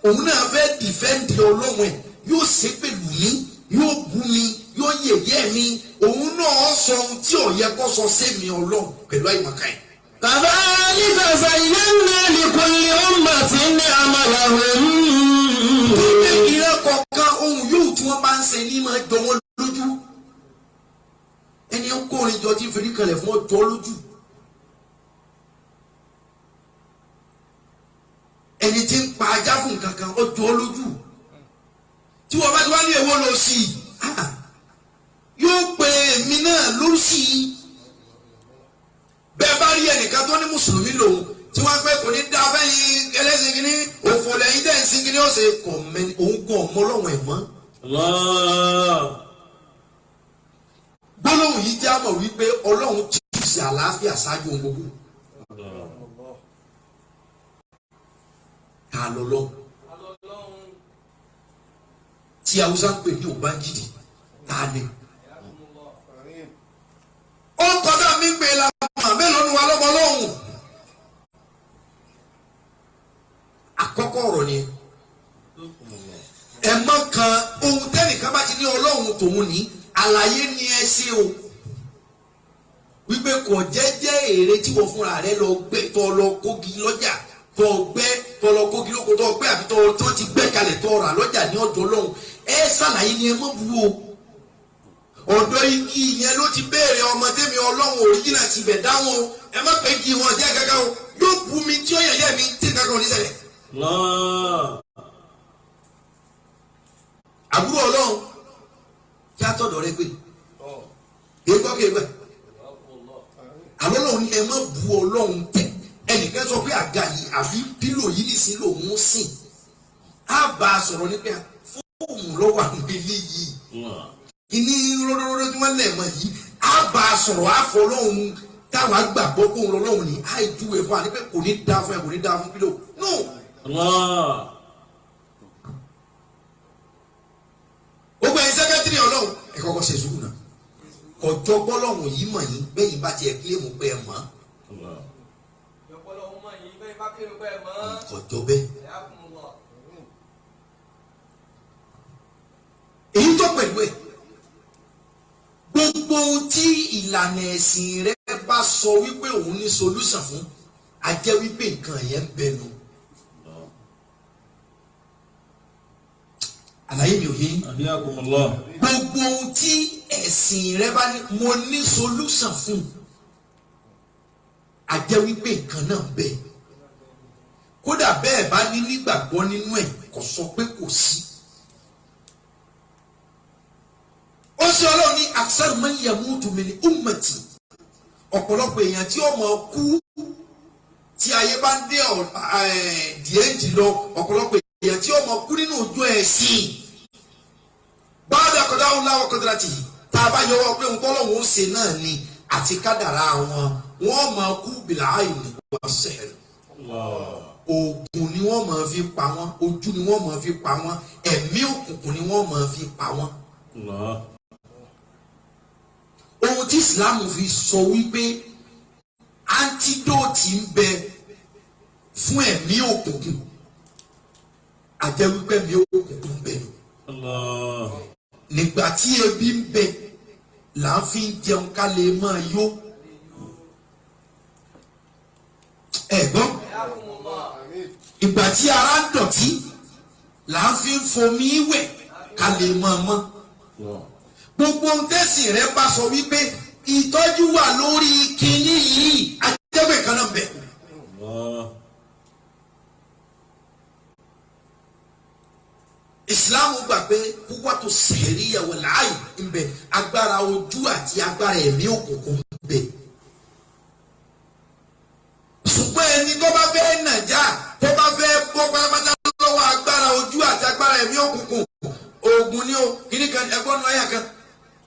òun náà fẹ́ dìfẹ́ǹdì Ọlọ́run ẹ̀, yóò ṣe pẹ̀lú mi, yóò bú mi, yóò yẹ̀yẹ́ mi, òun náà sọ ohun tí ò yẹ kó sọ sí mi Ọlọ́run pẹ̀lú àìmọ̀kan ẹ̀. Kadhalika zayyana likulli ummatin amalahum. Torí ìran kọ̀ọ̀kan ohun yóò tí wọ́n bá ń ṣe ní máa jọ wọ́n lójú. Ẹni ń kórin jọ tí ń ferí kalẹ̀ fún ọjọ́ lójú. Ẹni tí ń pa ajá fún nǹkan kan ọjọ́ lójú. Tí wọ́n bá ti wá ní èwo lọ sí i, yóò pe èmi náà lóṣì. Bẹ́ẹ̀ bá rí ẹnìkan tó ní mùsùlùmí lòun tí wọ́n pẹ́ kò ní dá fẹ́yìn ẹlẹ́sìn kìíní òfò lẹ́yìn dẹ́ ń sin kìíní ọ̀sẹ̀ kò mẹ́ni òun gan ọmọ Ọlọ́run ẹ̀ mọ́. Gbólóhùn yìí jẹ́ àmọ̀ wípé Ọlọ́run ti ṣe àlàáfíà ṣáájú ohun gbogbo. Ta lọ́lọ́run tí Haúsá ń pè ní Òbángídì, ta ni? Ó kọjá mi pè la mọ̀ mélòó ni wà lọ́mọ lọ́hùn. Àkọ́kọ́ ọ̀rọ̀ ni ẹ mọ̀ kan ohun tẹ́nìkan bá ti ní Ọlọ́run tòun ní àlàyé ni ẹ ṣe o, wípé kò jẹ́jẹ́ èrè tí wọ́n fúnra rẹ lọ gbẹ́ tọ́ lọ kógi lọ́jà tọ́ gbẹ́ tọ́ lọ kógi lóko tọ́ gbẹ́ àbí tọ́ ti gbẹ́ kalẹ̀ tọ́ rà lọ́jà ní ọ̀dọ̀ Ọlọ́run. Ẹ ṣàlàyé ni ẹ mọ̀ bu o, ọ̀dọ̀ igi yẹn ló ti béèrè ọmọ tẹ́mi Ọlọ́run. Ọlọ́run òríjìnà ti bẹ̀ dáhùn o, ẹ má pẹ́ kí wọn jẹ́ kankan o, yóò bu mi tí ó yẹ̀yẹ́ mi tí kankan ò ní ṣẹlẹ̀. Allah. Àbúrò Ọlọ́run kí á tọ̀dọ̀ rẹ gbé èkó kéwà àlọ́ lòun ní ẹ má bu Ọlọ́run tẹ. Ẹnìkan sọ pé àga yìí àfi pílò yìí nìsín lòun sìn, á bá a sọ̀rọ̀ nípa fóòmù lọ́wọ́ àwọn eléyìí kíní rọ́rọ́rọ́ tí wọ́n lẹ̀ mọ́ yìí, á bá a sọ̀rọ̀, á fọ Ọlọ́run táwa gbàgbọ́ kóun lọ́lọ́run ní á ìjúwe fún wa ní pé kò ní dáa fún ẹ, kò ní dáa fún pílò no. Allah. Gbogbo ẹ̀yin sẹ́kẹ́tìrì Ọlọ́run, ẹ kọ́kọ́ ṣe sùúrù náà. Kọjọ́ gbọ́lọ́hùn yìí mọ̀ yín bẹ́yìn bá tiẹ̀ kílèmù pé ẹ mọ̀. Kọjọ́ bẹ́ẹ̀. Èyí tó pẹ̀lú ẹ̀, gbogbo ohun tí ìlànà ẹ̀sìn rẹ bá sọ wípé òun ní solúsàn fún, a jẹ́ wípé nǹkan yẹn ń bẹnu. Àlàyé mi ò yé yín? Ahyakumullah. Gbogbo ohun tí ẹ̀sìn rẹ bá ní mo ní solúsàn fún, a jẹ́ wípé nǹkan náà ń bẹ. Kódà bẹ́ẹ̀ bá ní nígbàgbọ́ nínú ẹ̀, kò sọ pé kò sí. Ó ṣe Ọlọ́run ní aksar man yamutu min ummati, ọ̀pọ̀lọpọ̀ èèyàn tí ó máa kú tí ayé bá ń dé díẹ̀ jì lọ, ọ̀pọ̀lọpọ̀ èèyàn tí ó máa kú nínú ojú ẹ̀sìn báàdà kọjá òun láwọ kọjá tì tá a bá yọwọ́ pé òun tọ́lọ́hún ó ṣe náà ni àti kádàrá wọn, wọ́n máa kú bìlà àìní wọ́n sẹ̀rẹ̀. Oògùn ni wọ́n máa fi pa wọ́n, ojú ni wọ́n máa fi pa wọ́n, ẹ̀mí òkùnkùn ni wọ́n máa fi pa wọ́n. Ohun tí Islam fi sọ wípé antidote ń bẹ fún ẹ̀mí òkùnkùn, àjẹ́ wípé ẹ̀mí òkùnkùn ń bẹ ni. Nígbà tí ebi ń bẹ là ń fi jẹun ká lè máa yó. Ẹ̀gbọ́n, ìgbà tí ara ń dọ̀tí là ń fi fomi wẹ̀ ká lè máa mọ́. Gbogbo ohun tẹ́sìn rẹ bá sọ wípé ìtọ́jú wà lórí kinní yìí, ajẹ́bẹ̀ kan náà bẹ̀. Ìsìláàmù gbà pé kúwàtò sẹ̀ríyà wal láàyè ń bẹ, agbára ojú àti agbára ẹ̀mí òkùnkùn ń bẹ. Ṣùgbọ́n ẹni tó bá fẹ́ nàjà, tó bá fẹ́ bọ́ pátápátá lọ́wọ́ agbára ojú àti agbára ẹ̀mí òkùnkùn, oògùn ni o, kìíní kan ẹgbọ́n nu ayà kan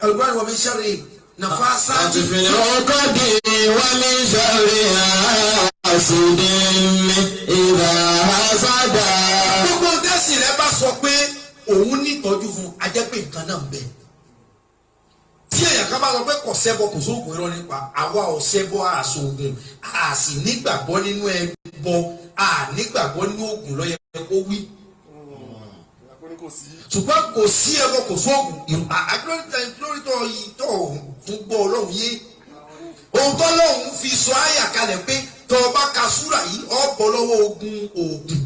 ẹgbọ́n nu wọ́n sẹ́rì nàfa sáájú. Fil uqadi wa min sharri hasidin idha hasada. Gbogbo tẹ́sí rẹ bá sọ pé òun ní ìtọ́jú fún, a jẹ́ pé nǹkan náà ń bẹ. Tí èèyàn kan bá sọ pé kò ṣẹbọ kò sóògùn, irọ́ nípa àwa ò ṣẹbọ, àṣoògùn, a sì nígbàgbọ́ nínú ẹbọ, a nígbàgbọ́ nínú ògùn ló yẹ kó wí. Ṣùgbọ́n kò sí ẹbọ kò sóògùn, lórí tó tó fún gbọ́ Ọlọ́run yé. Ohun tó lọ́hùn fi sọ àyà kalẹ̀ pé tó o bá ka súrà yìí, ó bọ́ lọ́wọ́ ogun òògùn.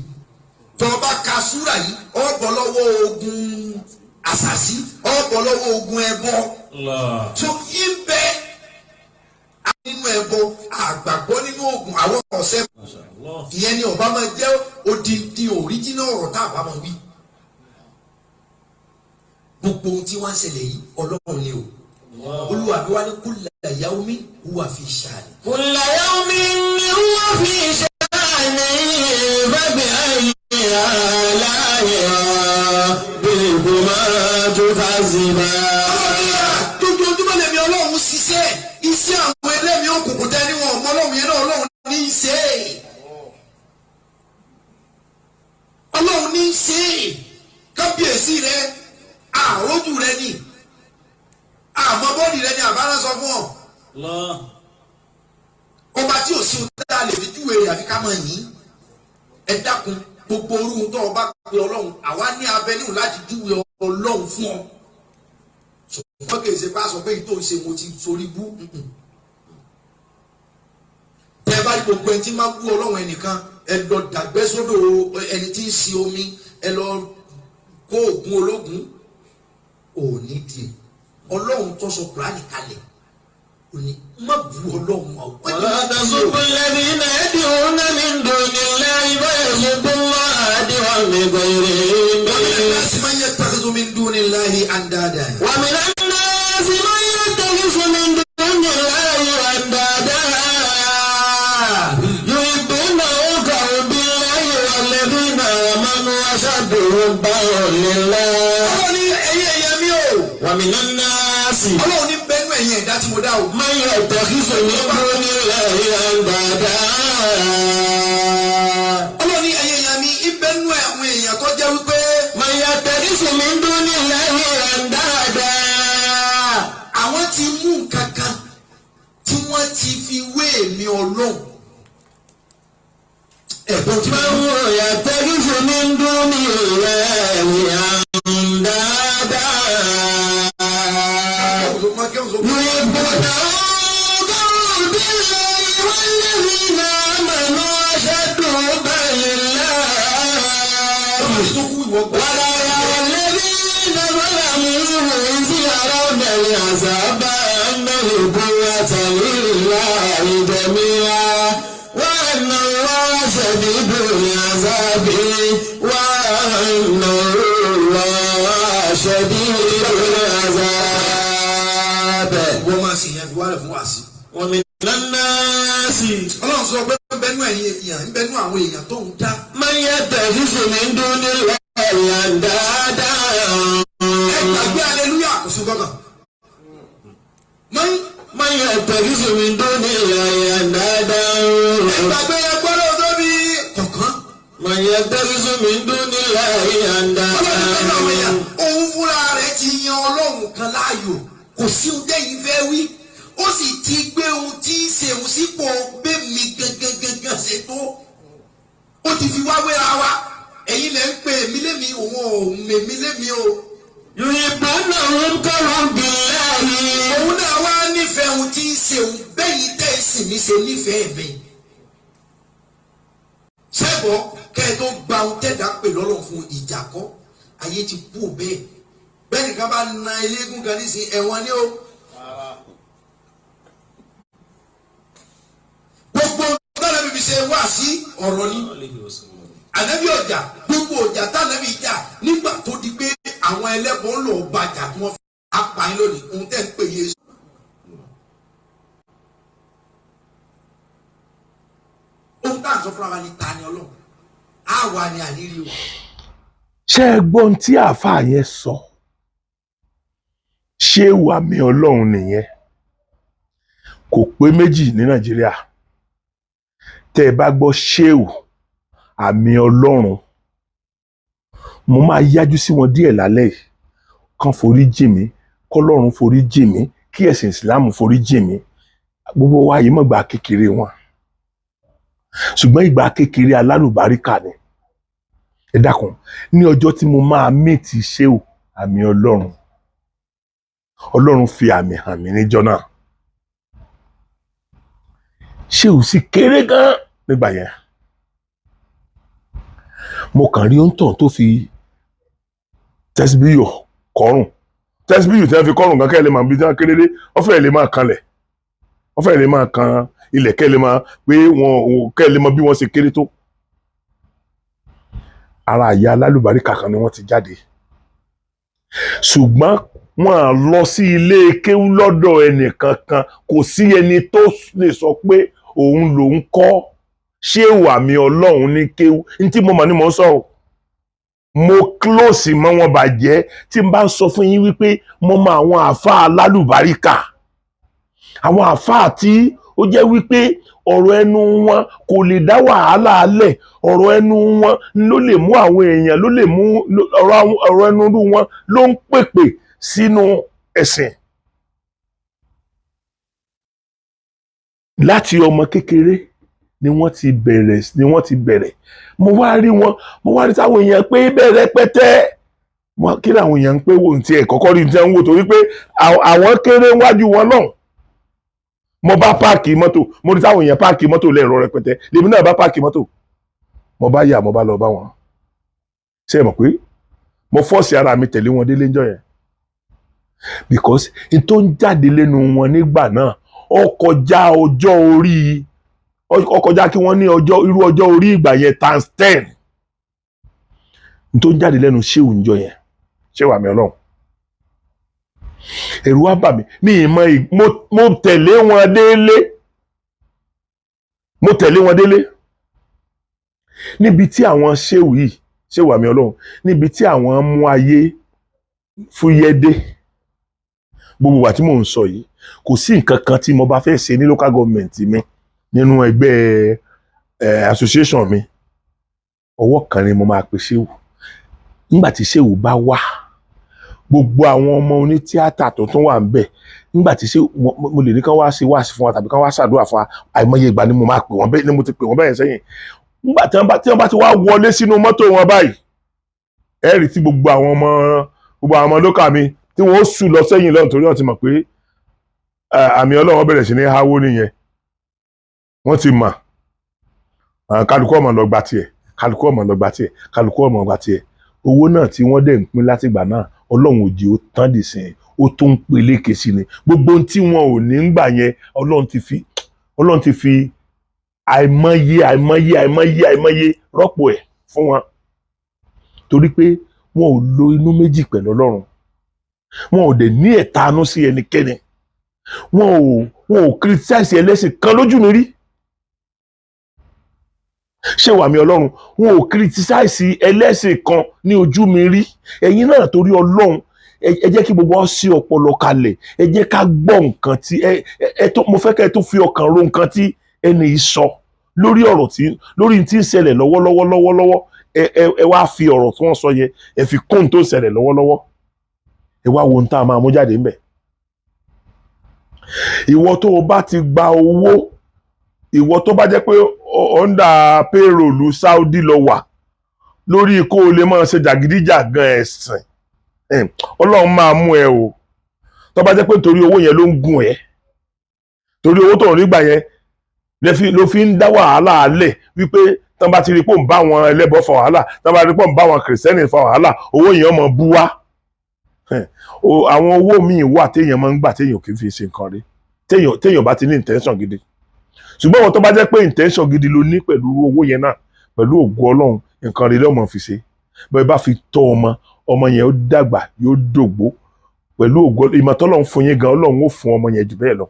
Tó o bá ka súrà yìí, ó bọ́ lọ́wọ́ ogun àṣàṣì, ó bọ́ lọ́wọ́ ogun ẹbọ. So ibẹ̀ nínú ẹbọ, àgbàgbọ́ nínú ogun, àwọn ọ̀sẹ̀ ìyẹn ni ọba máa jẹ́ odindi òríjínà ọ̀rọ̀ tá a bá máa wí. Gbogbo ohun tí wọ́n ń ṣẹlẹ̀ yìí, Ọlọ́run ni o. Olúwa bí wàá ní kulla yawmi huwa fi sha'n. Kulla yawmin huwa fi sha'n fabi ayyi ala'i rabbikuma tukazziban. Dojoojúmọ́ lèmi Ọlọ́run ṣiṣẹ́ iṣẹ́ àwọn ẹlẹ́mìí òkùnkùn tẹ́ ní wọn ọmọ Ọlọ́run yẹn náà, Ọlọ́run ní í ṣe é. Ọlọ́run ní í ṣe é. Kábíyèsí rẹ, àrójú rẹ ni, àmọ́ bọ́ọ̀dì rẹ ni àbára sọ fún ọ. Ọba tí ò sí ohun tá a lè fi júwe rẹ̀ àfi ká mọ̀ yín. Ẹ dákun, gbogbo orú tó ọba pé Ọlọ́run, àwa ní abẹ́níhùn láti júwe Ọlọ́run fún ọ. Ṣùgbọ́n kì í ṣe bá sọ pé tó ń ṣe mo ti forí bú. Tẹ bá rí gbogbo ẹni tí máa ń bú Ọlọ́run ẹnìkan, ẹ lọ dàgbẹ́ sódò ẹni tí ń ṣe omi, ẹ lọ kó oògùn ológun ò ní di Ọlọ́run tó sọ Kùránì kalẹ̀. Ó ní má bu Ọlọ́run o. ولا تسبوا الذين يدعون من دون الله فيسبوا الله عدوا بغير علم. ومن الناس من يتخذ من دون الله أندادا. ومن الناس من يتخذ من دون الله أندادا يحبونهم كحب الله والذين آمنوا أشد حبا لله. Ọlọ́run ní ẹ̀yin ẹ̀yẹ mi o. ومن الناس Ọlọ́run ní bẹ́nu ẹ̀yin ẹ̀dá tí mo dá o. من يتخذ من دون الله أندادا. Ọlọ́run ní ẹ̀yin ẹ̀yẹ mi ìbẹ́nu àwọn èèyàn tó jẹ́ wípé من يتخذ من دون الله أندادا. Àwọn ti mú nǹkan kan tí wọ́n ti fi wé èmi Ọlọ́run. Ẹ̀gbọ́n tí من wọ́n يتخذ من دون الله أندادا يحبونهم كحب الله والذين آمنوا أشد حبا لله. Tó kú ìwọ gbọ́. ولا يرى الذين ظلموا إذ يرون العذاب أن القوة لله جميعا وأن الله شديد العذاب وأن الله شديد العذاب. Wọ́n máa sì yẹn fi wálẹ̀ fún wàásì. ومن الناس Ọlọ́run sọ pé ń bẹnu ẹ̀yin èèyàn, ń bẹnu àwọn èèyàn tó ń dá. من يتخذ من دون الله أندادا. Ẹ gbàgbé aleluya, kò sí gbọ́ngàn. Mọ́ من يتخذ من دون الله أندادا. Ẹ gbàgbé ẹ gbọ́dọ̀ tóbi kọ̀ọ̀kan. من يتخذ من دون الله Ọlọ́run bẹnu àwọn èèyàn أندادا. Òun fúnra rẹ̀ ti yan Ọlọ́run kan láàyò, kò sí ohun tẹ́yìn fẹ́ wí, ó sì ti gbé ohun tí ń ṣe òun sípò bẹ́ẹ̀mi gangan gangan ṣe tó. Ó ti fi wá wéra wa. Ẹ̀yin lẹ́ ń pè mí lémi, òun ò mèmí lémi o. يحبونهم كحب الله. Òun náà wá nífẹ̀ẹ́ ohun tí ń ṣe òun bẹ́yìn tẹ́ ẹ sì mí ṣe nífẹ̀ẹ́ mi. Ṣẹ́gbọ́ kẹ́ ẹ tó gba ohun tẹ́dá pè lọ́lọ́ fún ìjà kọ́, ayé ti kú bẹ́ẹ̀ bẹ́ẹ̀ nìkan bá na eléégún kan nísìnyí, ẹ̀wọ̀n ni ó. Gbogbo tánàbí fi ṣe wá sí ọ̀rọ̀ ni ànábì ọjà, gbogbo ọjà tánàbí jà nígbà tó di pé àwọn ẹlẹ́bọn lọ bàjà tí wọ́n fi apààyàn lónìí, ohun tẹ́ ń pè yé. Ohun tá à ń sọ fúnra wa ni ta ni Ọlọ́run á wà ní àníri o. Ṣé ẹ gbọ́ ohun tí àáfàá yẹn sọ? Ṣé ìwà mi Ọlọ́run nìyẹn? Kò pé méjì ní Nàìjíríà. Tẹ́ ẹ bá gbọ́ ṣéwù àmì Ọlọ́run, mo máa yájú sí wọn díẹ̀ lálẹ́ yìí, kán forí jì mí, kọ́lọ́run forí jì mí, kí ẹ̀sìn Ìsìláàmù forí jì mí. Gbogbo wa yìí mọ̀ gbà kékeré wọn, ṣùgbọ́n ìgbà kékeré alálùbáríkà ni. Ẹ dákun, ní ọjọ́ tí mo máa mìtì ṣéwù àmì Ọlọ́run, Ọlọ́run fi àmì hàn mí níjọ́ náà. Ṣéwù sì kéré gan nígbà yẹn. Mo kàn rí òǹtàn tó fi tẹ́síbíyò kọ́rùn, tẹ́síbíyò tí wọ́n fi kọ́rùn gan, kẹ́ ẹ lè máa bí tí wọ́n kéré dé. Wọ́n fẹ́ẹ̀ lè máa kanlẹ̀, wọ́n fẹ́ẹ̀ lè máa kan ilẹ̀, kẹ́ ẹ lè máa pé wọn kẹ́ ẹ lè mọ bí wọ́n ṣe kéré tó. Ara àyà alálùbáríkà kan ni wọ́n ti jáde, ṣùgbọ́n wọ́n á lọ sí ilé kéwú lọ́dọ̀ ẹnìkankan. Kò sí ẹni tó lè sọ pé òun lòún kọ́ ṣé wà mí Ọlọ́run ní kéwú. Ní tí mo mọ̀ ni mò ń sọ o. Mo close mọ́ wọn bàjẹ́. Tí n bá sọ fún yín wípé mo mọ àwọn àáfàá alálùbáríkà, àwọn àáfàá tí ó jẹ́ wípé ọ̀rọ̀ ẹnu wọn kò lè dá wàhálà alẹ̀, ọ̀rọ̀ ẹnu wọn ló lè mú àwọn èèyàn, ló lè mú ọ̀rọ̀ ẹnu irú wọn ló ń pèpè sínú ẹ̀sìn. Láti ọmọ kékeré ni wọ́n ti bẹ̀rẹ̀, ni wọ́n ti bẹ̀rẹ̀. Mo wá rí wọn, mo wá rí táwọn èèyàn pé bẹ̀rẹ̀ pẹ́tẹ́ wọn. Kí làwọn èèyàn ń pé wò ní tiẹ̀ kọ́kọ́ rí ní tiẹ̀ ń wò, torí pé àwọn kéré wájú wọn náà. Mo bá páàkì mọ́tò, mo rí táwọn èèyàn páàkì mọ́tò lẹ́ẹ̀rọ rẹpẹtẹ, lèmi náà bá páàkì mọ́tò, mo bá yà, mo bá lọ bá wọn. Ṣé ẹ mọ̀ pé mo fọ́ọ̀sì ara mi tẹ̀lé wọn délé ńjọ́ yẹn, because n tó ń jáde lẹ́nu wọn nígbà náà Ó kọjá ọjọ́ orí, ó kọjá kí wọ́n ní ọjọ́ irú ọjọ́ orí ìgbà yẹn times 10 n tó ń jáde lẹ́nu ṣéwù níjọ́ yẹn, ṣéwù àmì Ọlọ́run. Ẹ̀rù wá bà mí. Mi ì mọ mo tẹ̀lé wọn délé, mo tẹ̀lé wọn délé níbi tí àwọn ṣéwù yìí, ṣéwù àmì Ọlọ́run, níbi tí àwọn mú ayé fúyẹ́ dé. Gbogbo ìgbà tí mò ń sọ yìí, kò sí nǹkan kan tí mo bá fẹ́ ṣe ní local government mi, nínú ẹgbẹ́ association mi, ọwọ́ kan ni mo máa pe ṣéwù. Nígbà tí ṣéwù bá wá, gbogbo àwọn ọmọ onítíátà tó tún wà ń bẹ̀, nígbà tí ṣéwù, mo lè ní kán wá sí wáàsí fún wa tàbí kán wá ṣàdúrà fún wa. Àìmọye ìgbà ni mo máa pè wọ́n bẹ́ẹ̀, ni mo ti pè wọ́n bẹ́ẹ̀ sẹ́yìn. Nígbà tí wọ́n bá ti wá wọlé sínú mọ́tò wọn báyìí, ẹ rí tí gbogbo àwọn ọmọ local mi tí wọ́n ó sùn lọ sẹ́yìn lọ́run, torí wọ́n ti mọ̀ pé àmì Ọlọ́run bẹ̀rẹ̀ sí ní háwó nìyẹn. Wọ́n ti mọ̀. Kálukú ọmọ lọ gba tiẹ̀, kálukú ọmọ lọ gba tiẹ̀, kálukú ọmọ gba tiẹ̀. Owó náà tí wọ́n dẹ̀ ń pín látìgbà náà, Ọlọ́run ò jẹ́ ó tán dì sí, ó tún ń peléke sí ni. Gbogbo ohun tí wọn ò ní ń gbà yẹn, Ọlọ́run ti fi àìmọye, àìmọye, àìmọye, àìmọye rọ́pò ẹ̀ fún wọn, torí pé wọn ò lo inú méjì pẹ̀lú Ọlọ́run, wọn ò dẹ̀ ní ẹ̀tanú sí ẹnikẹ́ni, wọn ò criticize ẹlẹ́sìn kan lójú mi rí. Ṣé wàmí Ọlọ́run, wọn ò criticize ẹlẹ́sìn kan ní ojú mi rí. Ẹ̀yin náà, torí Ọlọ́run, ẹ jẹ́ kí gbogbo wa sí ọpọlọ kalẹ̀. Ẹ jẹ́ ká gbọ́ nǹkan tí ẹ ẹ tó. Mo fẹ́ kẹ́ ẹ tó fi ọkàn ro nǹkan tí ẹni yìí sọ lórí ọ̀rọ̀ tí lórí tí ń ṣẹlẹ̀ lọ́wọ́lọ́wọ́ lọ́wọ́lọ́wọ́. Ẹ wá fi ọ̀rọ̀ tí wọ́n sọ yẹn, ẹ fi kún tó ń ṣẹlẹ̀ lọ́wọ́lọ́wọ́. Ẹ wá wo ohun tá a máa mú jáde ńbẹ̀. Ìwọ tó o bá ti gba owó, ìwọ tó bá jẹ́ pé under payroll Saudi lọ wà lórí kó o lè máa ṣe jàgídíjàgan ẹ̀sìn, Ọlọ́run máa mú ẹ o. Tó bá jẹ́ pé torí owó yẹn ló ń gùn ẹ́, torí owó tó ń rí gbà yẹn ló fi ń dá wàhálà lẹ̀, wípé tán bá ti rí pé òun bá wọn ẹlẹ́bọ fa wàhálà, tán bá rí pé òun bá wọn kìrìsìtẹ́nì fa wàhálà, owó yẹn ọmọ bú wá. Àwọn owó míì wà téèyàn máa ń gbà téèyàn kì í fi ṣe nǹkan rí, téèyàn bá ti ní intention gidi. Ṣùgbọ́n àwọn tó bá jẹ́ pé intention gidi ló ní pẹ̀lú owó yẹn náà, pẹ̀lú ògo Ọlọ́run, nǹkan rí lọ́mọ fi ṣe. Bẹ́ẹ̀ bá fi tọ́ ọmọ, ọmọ yẹn ó dàgbà, yóò dògbó. Pẹ̀lú ògo ìmọ̀ tọ́lọ́run fún yín gan, Ọlọ́run ó fún ọmọ yẹn jù bẹ́ẹ̀ lọ,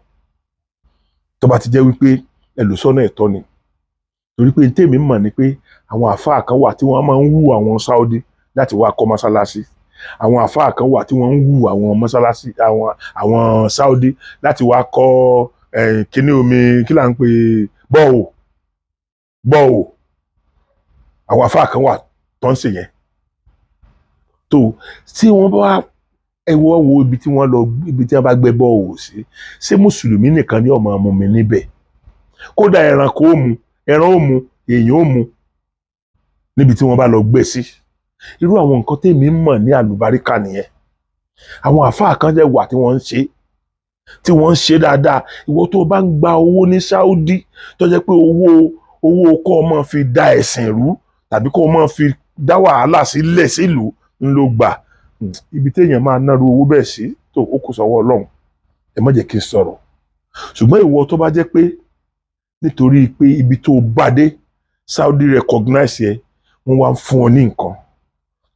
tó bá ti jẹ́ wípé ẹ lò sọ́nà ẹ̀tọ́ ni. Torí pé tèmi mọ̀ ni pé àwọn àfáà kan wà tí wọ́n máa ń wú àwọn Saudi láti wá kọ́ mọ́sálásí. Àwọn àfáà kan wà tí wọ́n ń wú àwọn mọ́sálásí, àwọn Saudi láti wá kọ́ kíní omi, kí là ń pè, borehole, borehole. Àwọn àfáà kan wà tó ń ṣe yẹn. Tó tí wọ́n bá wá, ẹ wọ́ wo ibi tí wọ́n lọ, ibi tí wọ́n bá gbẹ́ borehole sí, ṣé mùsùlùmí nìkan ni ó máa mú mi níbẹ̀? Kódà ẹranko ó mu, ẹran ó mu, èèyàn ó mu níbi tí wọ́n bá lọ gbé sí. Irú àwọn nǹkan tèmi mọ̀ ní àlùbáríkà nìyẹn. Àwọn àfáà kan jẹ́ wà tí wọ́n ń ṣe, tí wọ́n ń ṣe dáadáa. Ìwọ tó o bá ń gba owó ní Saudi, tó jẹ́ pé owó kó o máa fi da ẹ̀sìn rú tàbí kó o máa fi dá wàhálà sílẹ̀ sílùú ń ló gbà, ibi téèyàn máa nárú owó bẹ́ẹ̀ sí, tó ó kù sọ́wọ́ Ọlọ́run. Ẹ má jẹ́ kí n sọ̀rọ̀. Ṣùgbọ́n ìwọ tó bá jẹ́ pé nítorí pé ibi tó o bá dé, Saudi recognize ẹ, wọ́n wá ń fún ọ ní nǹkan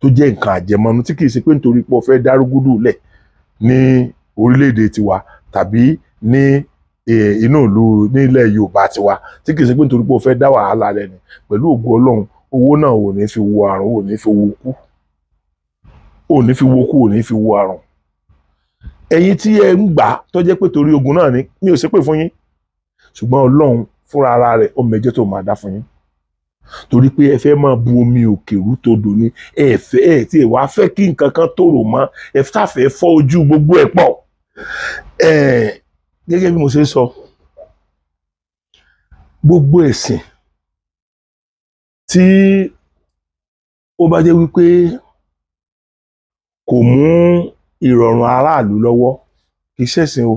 tó jẹ́ nǹkan àjẹmọ́nú, tí kì í ṣe pé nítorí pé o fẹ́ dárúgúdù lẹ̀ ní orílẹ̀-èdè tiwa tàbí ní inú ìlú nílẹ̀ Yorùbá tiwa, tí kì í ṣe pé nítorí pé o fẹ́ dá wàhálà rẹ ni, pẹ̀lú ògo Ọlọ́run, owó náà ò ní fi wo àrùn, ò ní fi wo kú, ò ní fi wo kú, ò ní fi wo àrùn. Ẹ̀yin tí ẹ ń gbà tó jẹ́ pé torí ogun náà ni, mi ò ṣépè fún yín, ṣùgbọ́n Ọlọ́run fúnra ara rẹ̀ ó mẹjọ́ tó máa dá fún yín, torí pé ẹ fẹ́ máa bu omi òkè rú todò ni. Ẹ fẹ́ ẹ tí ẹ wá fẹ́ kí nǹkan kan tòrò mọ́, ẹ sáfẹ́ fọ́ ojú gbogbo ẹ̀ pọ̀. Ẹ gẹ́gẹ́ bí mo ṣe ń sọ, gbogbo ẹ̀sìn tí ó bá jẹ́ wípé kò mú ìrọ̀rùn aráàlú lọ́wọ́, kì í ṣẹ̀sìn o,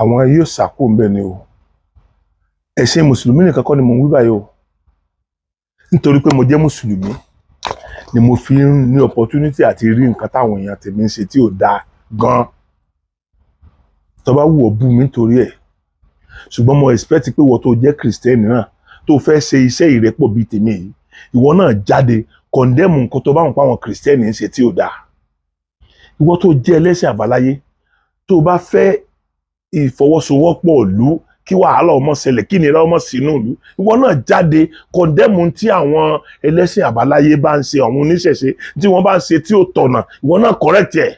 àwọn yóò sàkó ńbẹ̀ ni o. Ẹ̀sìn mùsùlùmí nìkan kọ́ ni mò ń wí báyìí o. Nítorí pé mo jẹ́ mùsùlùmí ni mo fi ń ní opportunity àti rí nǹkan táwọn èèyàn tèmi ń ṣe tí ò dáa gan. Tó bá wù ọ́, bú mi nítorí ẹ̀, ṣùgbọ́n mo expect pé wọ́n tó jẹ́ Kìrìsìtẹ́nì náà, tó fẹ́ ṣe iṣẹ́ ìrẹ́pọ̀ bíi tèmi yìí, ìwọ náà jáde condemn nǹkan tó bá wọn pa àwọn Kìrìsìtẹ́nì ń ṣe tí ò dáa. Ìwọ tó jẹ́ ẹlẹ́sìn àbáláyé, tó bá fẹ́ ìfọwọ́sowọ́pọ̀ ìlú, kí wàhálà ọmọ ṣẹlẹ̀, kí ìnira ọmọ sínú ìlú, ìwọ náà jáde condemn tí àwọn ẹlẹ́sìn àbáláyé bá ń ṣe, àwọn oníṣẹ̀ṣe tí wọ́n bá ń ṣe tí ò tọ̀nà, ìwọ náà correct ẹ̀.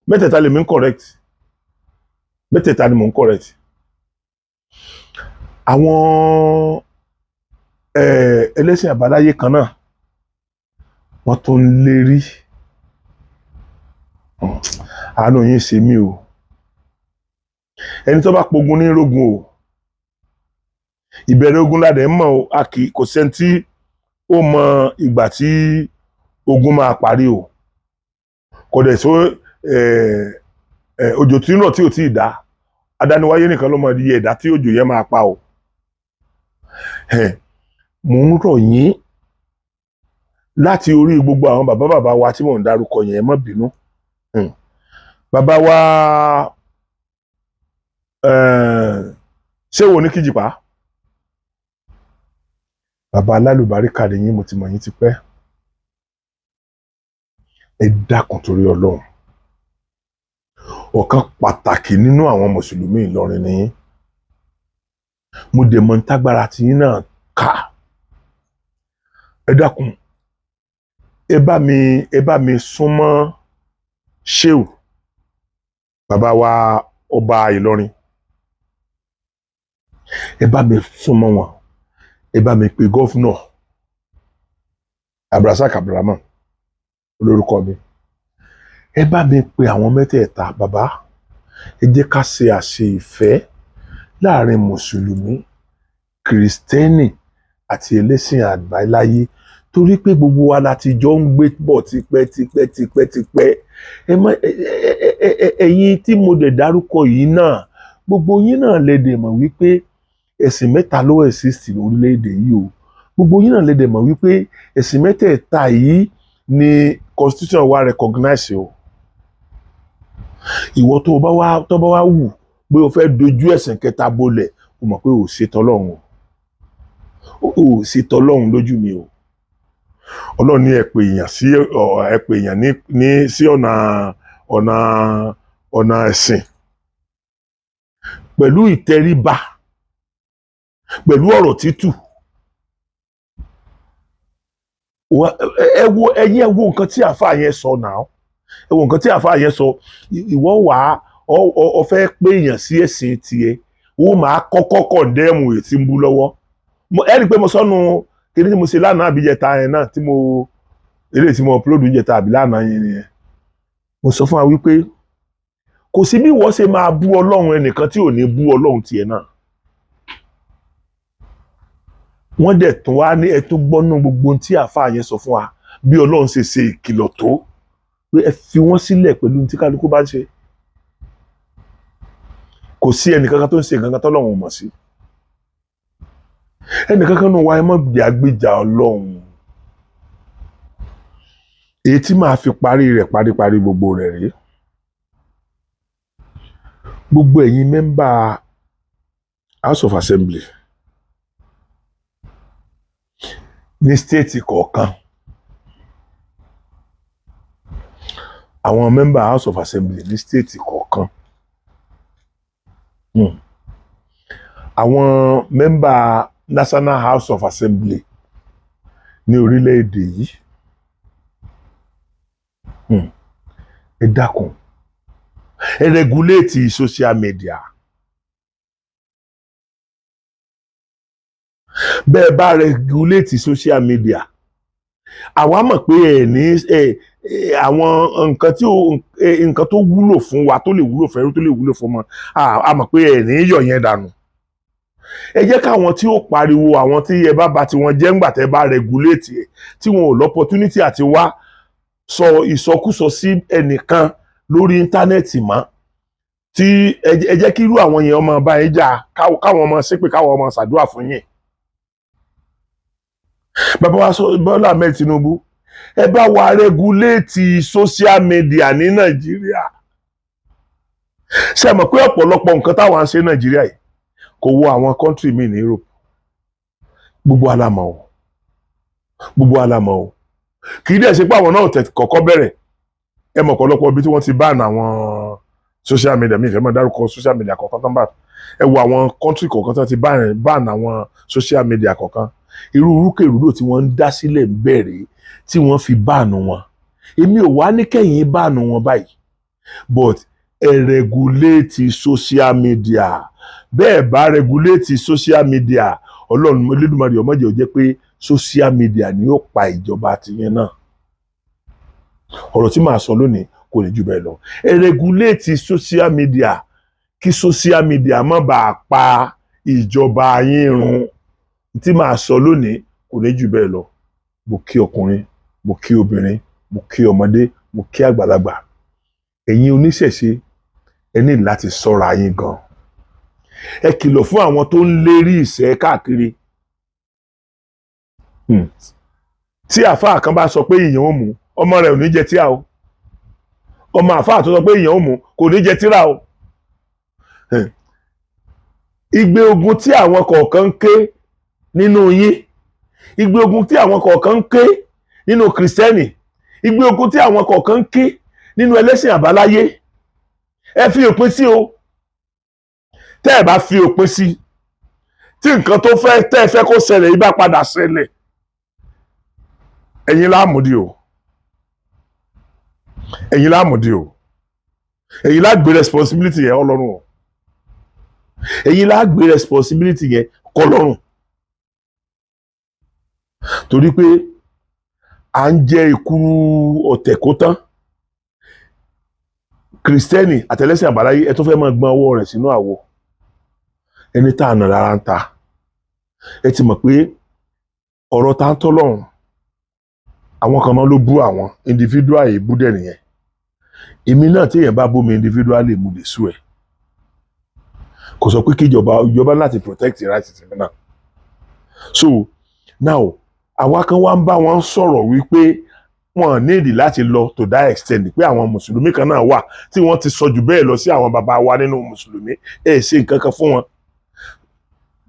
Mẹ́tẹ̀ẹ̀ta lèmi ń correct, mẹ́tẹ̀ẹ̀ta ni mò ń correct. Àwọn ẹlẹ́sìn àbáláyé kan náà, wọ́n tún ń lérí. Àánú yín ṣe mí o. Ẹni tó bá pogun ní rógun o. Ìbẹ̀rẹ̀ ogun ládẹ̀ ń mọ̀ o. A kì í, kò sẹ́ni tí ó mọ ìgbà tí ogun máa parí o. Kò dẹ̀ sọ òjò tí ń rọ̀ tí ò tí ì dá, adániwáyé nìkan ló mọ iye ẹ̀dá tí òjò yẹn máa pa o. Mò ń rọ̀ yín láti orí gbogbo àwọn bàbá bàbá wa tí mò ń darúkọ yẹn, ẹ má bínú. Bàbá wa, ṣé wo ní kíjìpá, bàbá alálùbáríkà ni yín, mo ti mọ̀ yín ti pẹ́. Ẹ dákun, torí Ọlọ́run, ọ̀kan pàtàkì nínú àwọn mùsùlùmí Ìlọrin ni yín. Mo dẹ̀ mọ̀ ní tágbára tí yín náà kà. Ẹ dákun, ẹ bá mi súnmọ́ Sheu, bàbá wa ọba Ìlọrin. Ẹ bá mi súnmọ́ wọn. Ẹ bá mi pe governor Abdulrasaq Abdulrahman, olórúkọ mi. Ẹ bá mi pe àwọn mẹ́tẹ̀ẹ̀ta. Bàbá, ẹ jẹ́ ká ṣe àṣe ìfẹ́ láàrin mùsùlùmí, kìrìsìtẹ́nì àti ẹlẹ́sìn àbáláyé, torí pé gbogbo wa la ti jọ ń gbé bọ̀ tipẹ́ tipẹ́ tipẹ́ tipẹ́. Ẹ má ẹ ẹ ẹ ẹ̀yin tí mo dẹ̀ dárúkọ yìí náà, gbogbo yín náà lè dẹ̀ mọ̀ wípé ẹ̀sìn mẹ́ta ló exist lórílẹ̀‐èdè yìí o. Gbogbo yín náà lè dẹ̀ mọ̀ wípé ẹ̀sìn mẹ́tẹ̀ẹ̀ta yìí ni constitution wa recognize o. Ìwọ tó bá wá wù pé o fẹ́ dojú ẹ̀sìn kẹta bolẹ̀, o mọ̀ pé o ò ṣe tọ́lọ́run, o ò ṣe tọ́lọ́run lójú mi o. Ọlọ́run ní ẹ pè èèyàn sí ẹ pè èèyàn ní sí ọ̀nà ẹ̀sìn pẹ̀lú ìtẹríba, pẹ̀lú ọ̀rọ̀ tútù. Ẹ wo, ẹ̀yin, ẹ wo nǹkan tí àáfàá yẹn sọ náà. Ẹ wo nǹkan tí àáfàá yẹn sọ. Ìwọ wà á ọ fẹ́ pé èèyàn sí ẹ̀sìn tiẹ̀, ó máa kọ́kọ́ condemn èyí tí ń bú lọ́wọ́. Ẹ rí i pé mo sọnù kíní tí mo ṣe lánàá àbí ìjẹta yẹn náà, tí mo eléyìí tí mo upload ìjẹta àbí lánàá yẹn nìyẹn. Mo sọ fún wa wípé kò sí bí wọ́n ṣe máa bú Ọlọ́run ẹnìkan tí ò ní bú Ọlọ́run tiẹ̀ náà. Wọ́n dẹ̀ tún wá ní ẹ tún gbọ́nú gbogbo ohun tí àáfàá yẹn sọ fún wa, bí Ọlọ́run ṣe ṣe ìkìlọ̀ tó pé ẹ fi wọ́n sílẹ̀ pẹ̀lú ohun tí kálukú bá ń ṣe. Kò sí ẹnìkankan tó ń ṣe nǹkan kan tọ́lọ́run ò mọ̀ sí. Ẹnìkankan nù wa, ẹ má jẹ́ àgbèjà Ọlọ́run. Èyí tí màá fi parí rẹ̀, paríparí gbogbo rẹ̀ rèé: gbogbo ẹ̀yin member House of Assembly ní state kọ̀ọ̀kan, àwọn member House of Assembly ní state kọ̀ọ̀kan, àwọn member National House of Assembly ní orílẹ̀-èdè yìí, ẹ dákun, ẹ regulate social media. Bẹ́ẹ̀ bá regulate social media, àwa mọ̀ pé ẹ ní ẹ àwọn nǹkan tí ó nǹkan tó wúlò fún wa, tó lè wúlò fẹ́rú, tó lè wúlò fún ọmọ, a mọ̀ pé ẹ ní yọ̀ yẹn dànù. Ẹ jẹ́ káwọn tí ó pariwo, àwọn tí ẹ bá ba tiwọn jẹ́ ńgbà tẹ́ bá regulate ẹ̀, tí wọn ò l'opportunity àti wá sọ ìsọkúsọ sí ẹnìkan lórí íńtánẹ́ẹ̀tì mọ́, tí ẹ jẹ́ kí irú àwọn yẹn ọmọ bá yín jà, káwọn ọmọ ṣépè, káwọn ọmọ ṣàdúrà fún yín. Bàbá wa Bọ́lá Ahmed Tinubu, ẹ bá wa regulate social media ní Nàìjíríà. Ṣé ẹ mọ̀ pé ọ̀pọ̀lọpọ̀ nǹkan táwọn ń ṣe Nàìjíríà yìí kò wo àwọn country míì ní Europe? Gbogbo alamọ̀ o, gbogbo alamọ̀ o. Kì í dẹ̀ ṣe pé àwọn náà tẹ̀ kọ́kọ́ bẹ̀rẹ̀. Ẹ mọ̀ ọ̀pọ̀lọpọ̀ ibi tí wọ́n ti ban àwọn social media mi, ìfẹ́ máa dárúkọ social media kọ̀ọ̀kan tán bá. Ẹ wo àwọn country kọ̀ọ̀kan tán ti ban àwọn social media kọ̀ọ̀kan, irú rúkèrúdò tí wọ́n ń dá sílẹ̀ ń bẹ̀rẹ̀ tí wọ́n fi ban wọn. Èmi ò wá ní kẹ́yìn ban wọn báyìí, but ẹ regulate social media. Bẹ́ẹ̀ bá regulate social media, Ọlọ́run Olódùmarè ọmọdé ò jẹ́ pé social media ni ó pa ìjọba tìyẹn náà. Ọ̀rọ̀ tí màá sọ lónìí kò ní jù bẹ́ẹ̀ lọ. Ẹ regulate social media kí social media má bàa pa ìjọba yín run. Tí màá sọ lónìí kò ní jù bẹ́ẹ̀ lọ. Mo kí ọkùnrin, mo kí obìnrin, mo kí ọmọdé, mo kí àgbàlagbà. Ẹ̀yin oníṣẹ̀ṣe, ẹ ní láti ṣọ́ra yín gan. Ẹ kìlọ̀ fún àwọn tó ń lérí ìṣẹ́ káàkiri. Tí àáfàá kan bá sọ pé ìyẹn ò mú ọmọ rẹ̀, ò ní jẹ tíà o. Ọmọ àáfàá tó sọ pé ìyẹn ò mú kò ní jẹ tíra o. Igbe ogun tí àwọn kọ̀ọ̀kan ń ké nínú yín, igbe ogun tí àwọn kọ̀ọ̀kan ń ké nínú Kìrìsìtẹ́nì, igbe ogun tí àwọn kọ̀ọ̀kan ń ké nínú ẹlẹ́sìn àbáláyé, ẹ fi òpin sí o. Tẹ́ ẹ bá fi òpin sí, tí nǹkan tó fẹ́ tẹ́ ẹ fẹ́ kó ṣẹlẹ̀ yìí bá padà ṣẹlẹ̀, ẹ̀yin láàmúdí o, ẹ̀yin láàmúdí o, ẹ̀yin lá gbé responsibility yẹn ọlọ́run o, ẹ̀yin lá gbé responsibility yẹn kọlọ́run, torí pé à ń jẹ ìkúrú ọ̀tẹ̀ kó tán. Kìrìsìtẹ́nì àtẹlẹ́sìn àbáláyé, ẹ tó fẹ́ máa gbọ́n ọwọ́ rẹ̀ sínú àwo. Ẹni tá a nà lára ń ta. Ẹ ti mọ̀ pé ọ̀rọ̀ tá ń tọ́lọ́run, àwọn kan máa ló bú àwọn individual. Èébú dẹ̀ nìyẹn. Èmi náà, tí èèyàn bá bú mi individually, mo lè sue ẹ̀. Kò sọ pé kí ìjọba láti protect the right tèmi náà. So now, àwa kan wá ń bá wọn sọ̀rọ̀ wípé wọn nídìí láti lọ to that extent, pé àwọn mùsùlùmí kan náà wà tí wọ́n ti sọ jù bẹ́ẹ̀ lọ sí àwọn bàbá wa nínú mùsùlùmí. Ẹ̀ ṣe nǹkan kan fún wọn.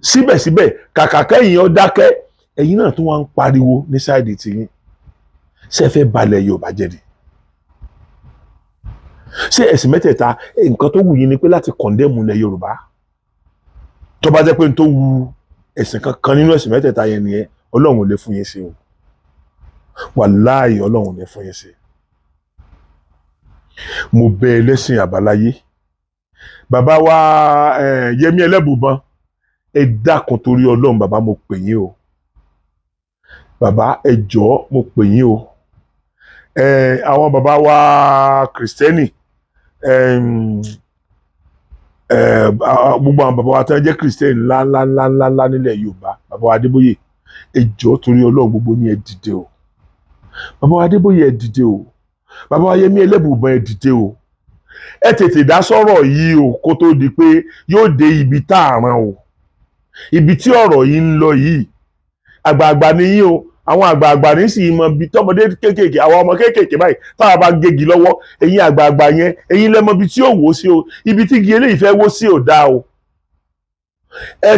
Síbẹ̀síbẹ̀, kàkà kẹ́yìn ó dákẹ́, ẹ̀yin náà tún wá ń pariwo ní side tiyín. Ṣé ẹ fẹ́ balẹ̀ Yorùbá jẹ́ ni? Ṣé ẹ̀sìn mẹ́tẹ̀ẹ̀ta, nǹkan tó wù yín ni pé láti condemn ilẹ̀ Yorùbá? Tó bá jẹ́ pé n tó wu ẹ̀sìn kankan nínú ẹ̀sìn mẹ́tẹ̀ẹ̀ta yẹn nìyẹn, Ọlọ́run ò lè fún yín ṣe o. Wàláì, Ọlọ́run ò lè fún yín ṣe. Mo bẹ̀ ẹlẹ́sìn àbáláyé, bàbá wa Yẹmí Ẹlẹ́bùbọn, ẹ dákun torí Ọlọ́run. Bàbá, mo pè yín o. Bàbá, ẹ jọ̀ọ́, mo pè yín o. Àwọn bàbá wa Kìrìsìtẹ́nì, gbogbo àwọn bàbá wa tí wọ́n jẹ́ Kìrìsìtẹ́nì ńlá ńlá ńlá ńlá ńlá nílẹ̀ Yorùbá, bàbá wa Adébóyè, ẹ jọ̀ọ́ torí Ọlọ́run, gbogbo yín, ẹ dìde o. Bàbá wa Adébóyè, ẹ dìde o. Bàbá wa Yẹmí Ẹlẹ́bùbọn, ẹ dìde o. Ẹ tètè dá sọ̀rọ̀ yìí o, kó tó di pé yóò dé ibi tá a ràn o. Ibi tí ọ̀rọ̀ yìí ń lọ yìí, àgbààgbà ni yín o. Àwọn àgbààgbà ní sì mọ bí tọmọdé kéékèèké, àwọn ọmọ kéékèèké báyìí táwa bá gégi lọ́wọ́. Ẹ̀yin àgbààgbà yẹn, ẹ̀yin lẹ́mọ ibi tí ó wó sí o. Ibi tí igi eléyìí fẹ́ wó sí ò dáa o. Ẹ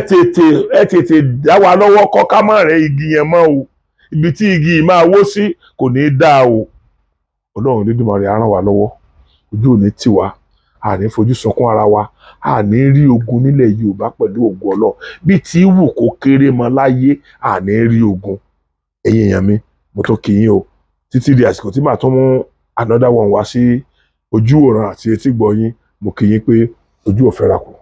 tètè dá wa lọ́wọ́ kọ́ ká má rẹ́ igi yẹn mọ́ o. Ibi tí igi yìí máa wó sí kò ní í dáa o. Ọlọ́run Olódùmarè á ràn wá lọ́wọ́. Ojú ò ní tì wá, a ní fojú sunkún ara wa, a ní rí ogun nílẹ̀ Yorùbá pẹ̀lú ògùn Ọlọ́run. Bí tí wù kó kéré mọ́ láyé, a ní rí ogun. Ẹ̀yin èèyàn mi, mo tún kí yín o. Títí di àsìkò tí màá tún mú another one wá sí ojú òran àti etí gbọ́ yín, mo kí yín pé ojú ò fẹ́ra kù.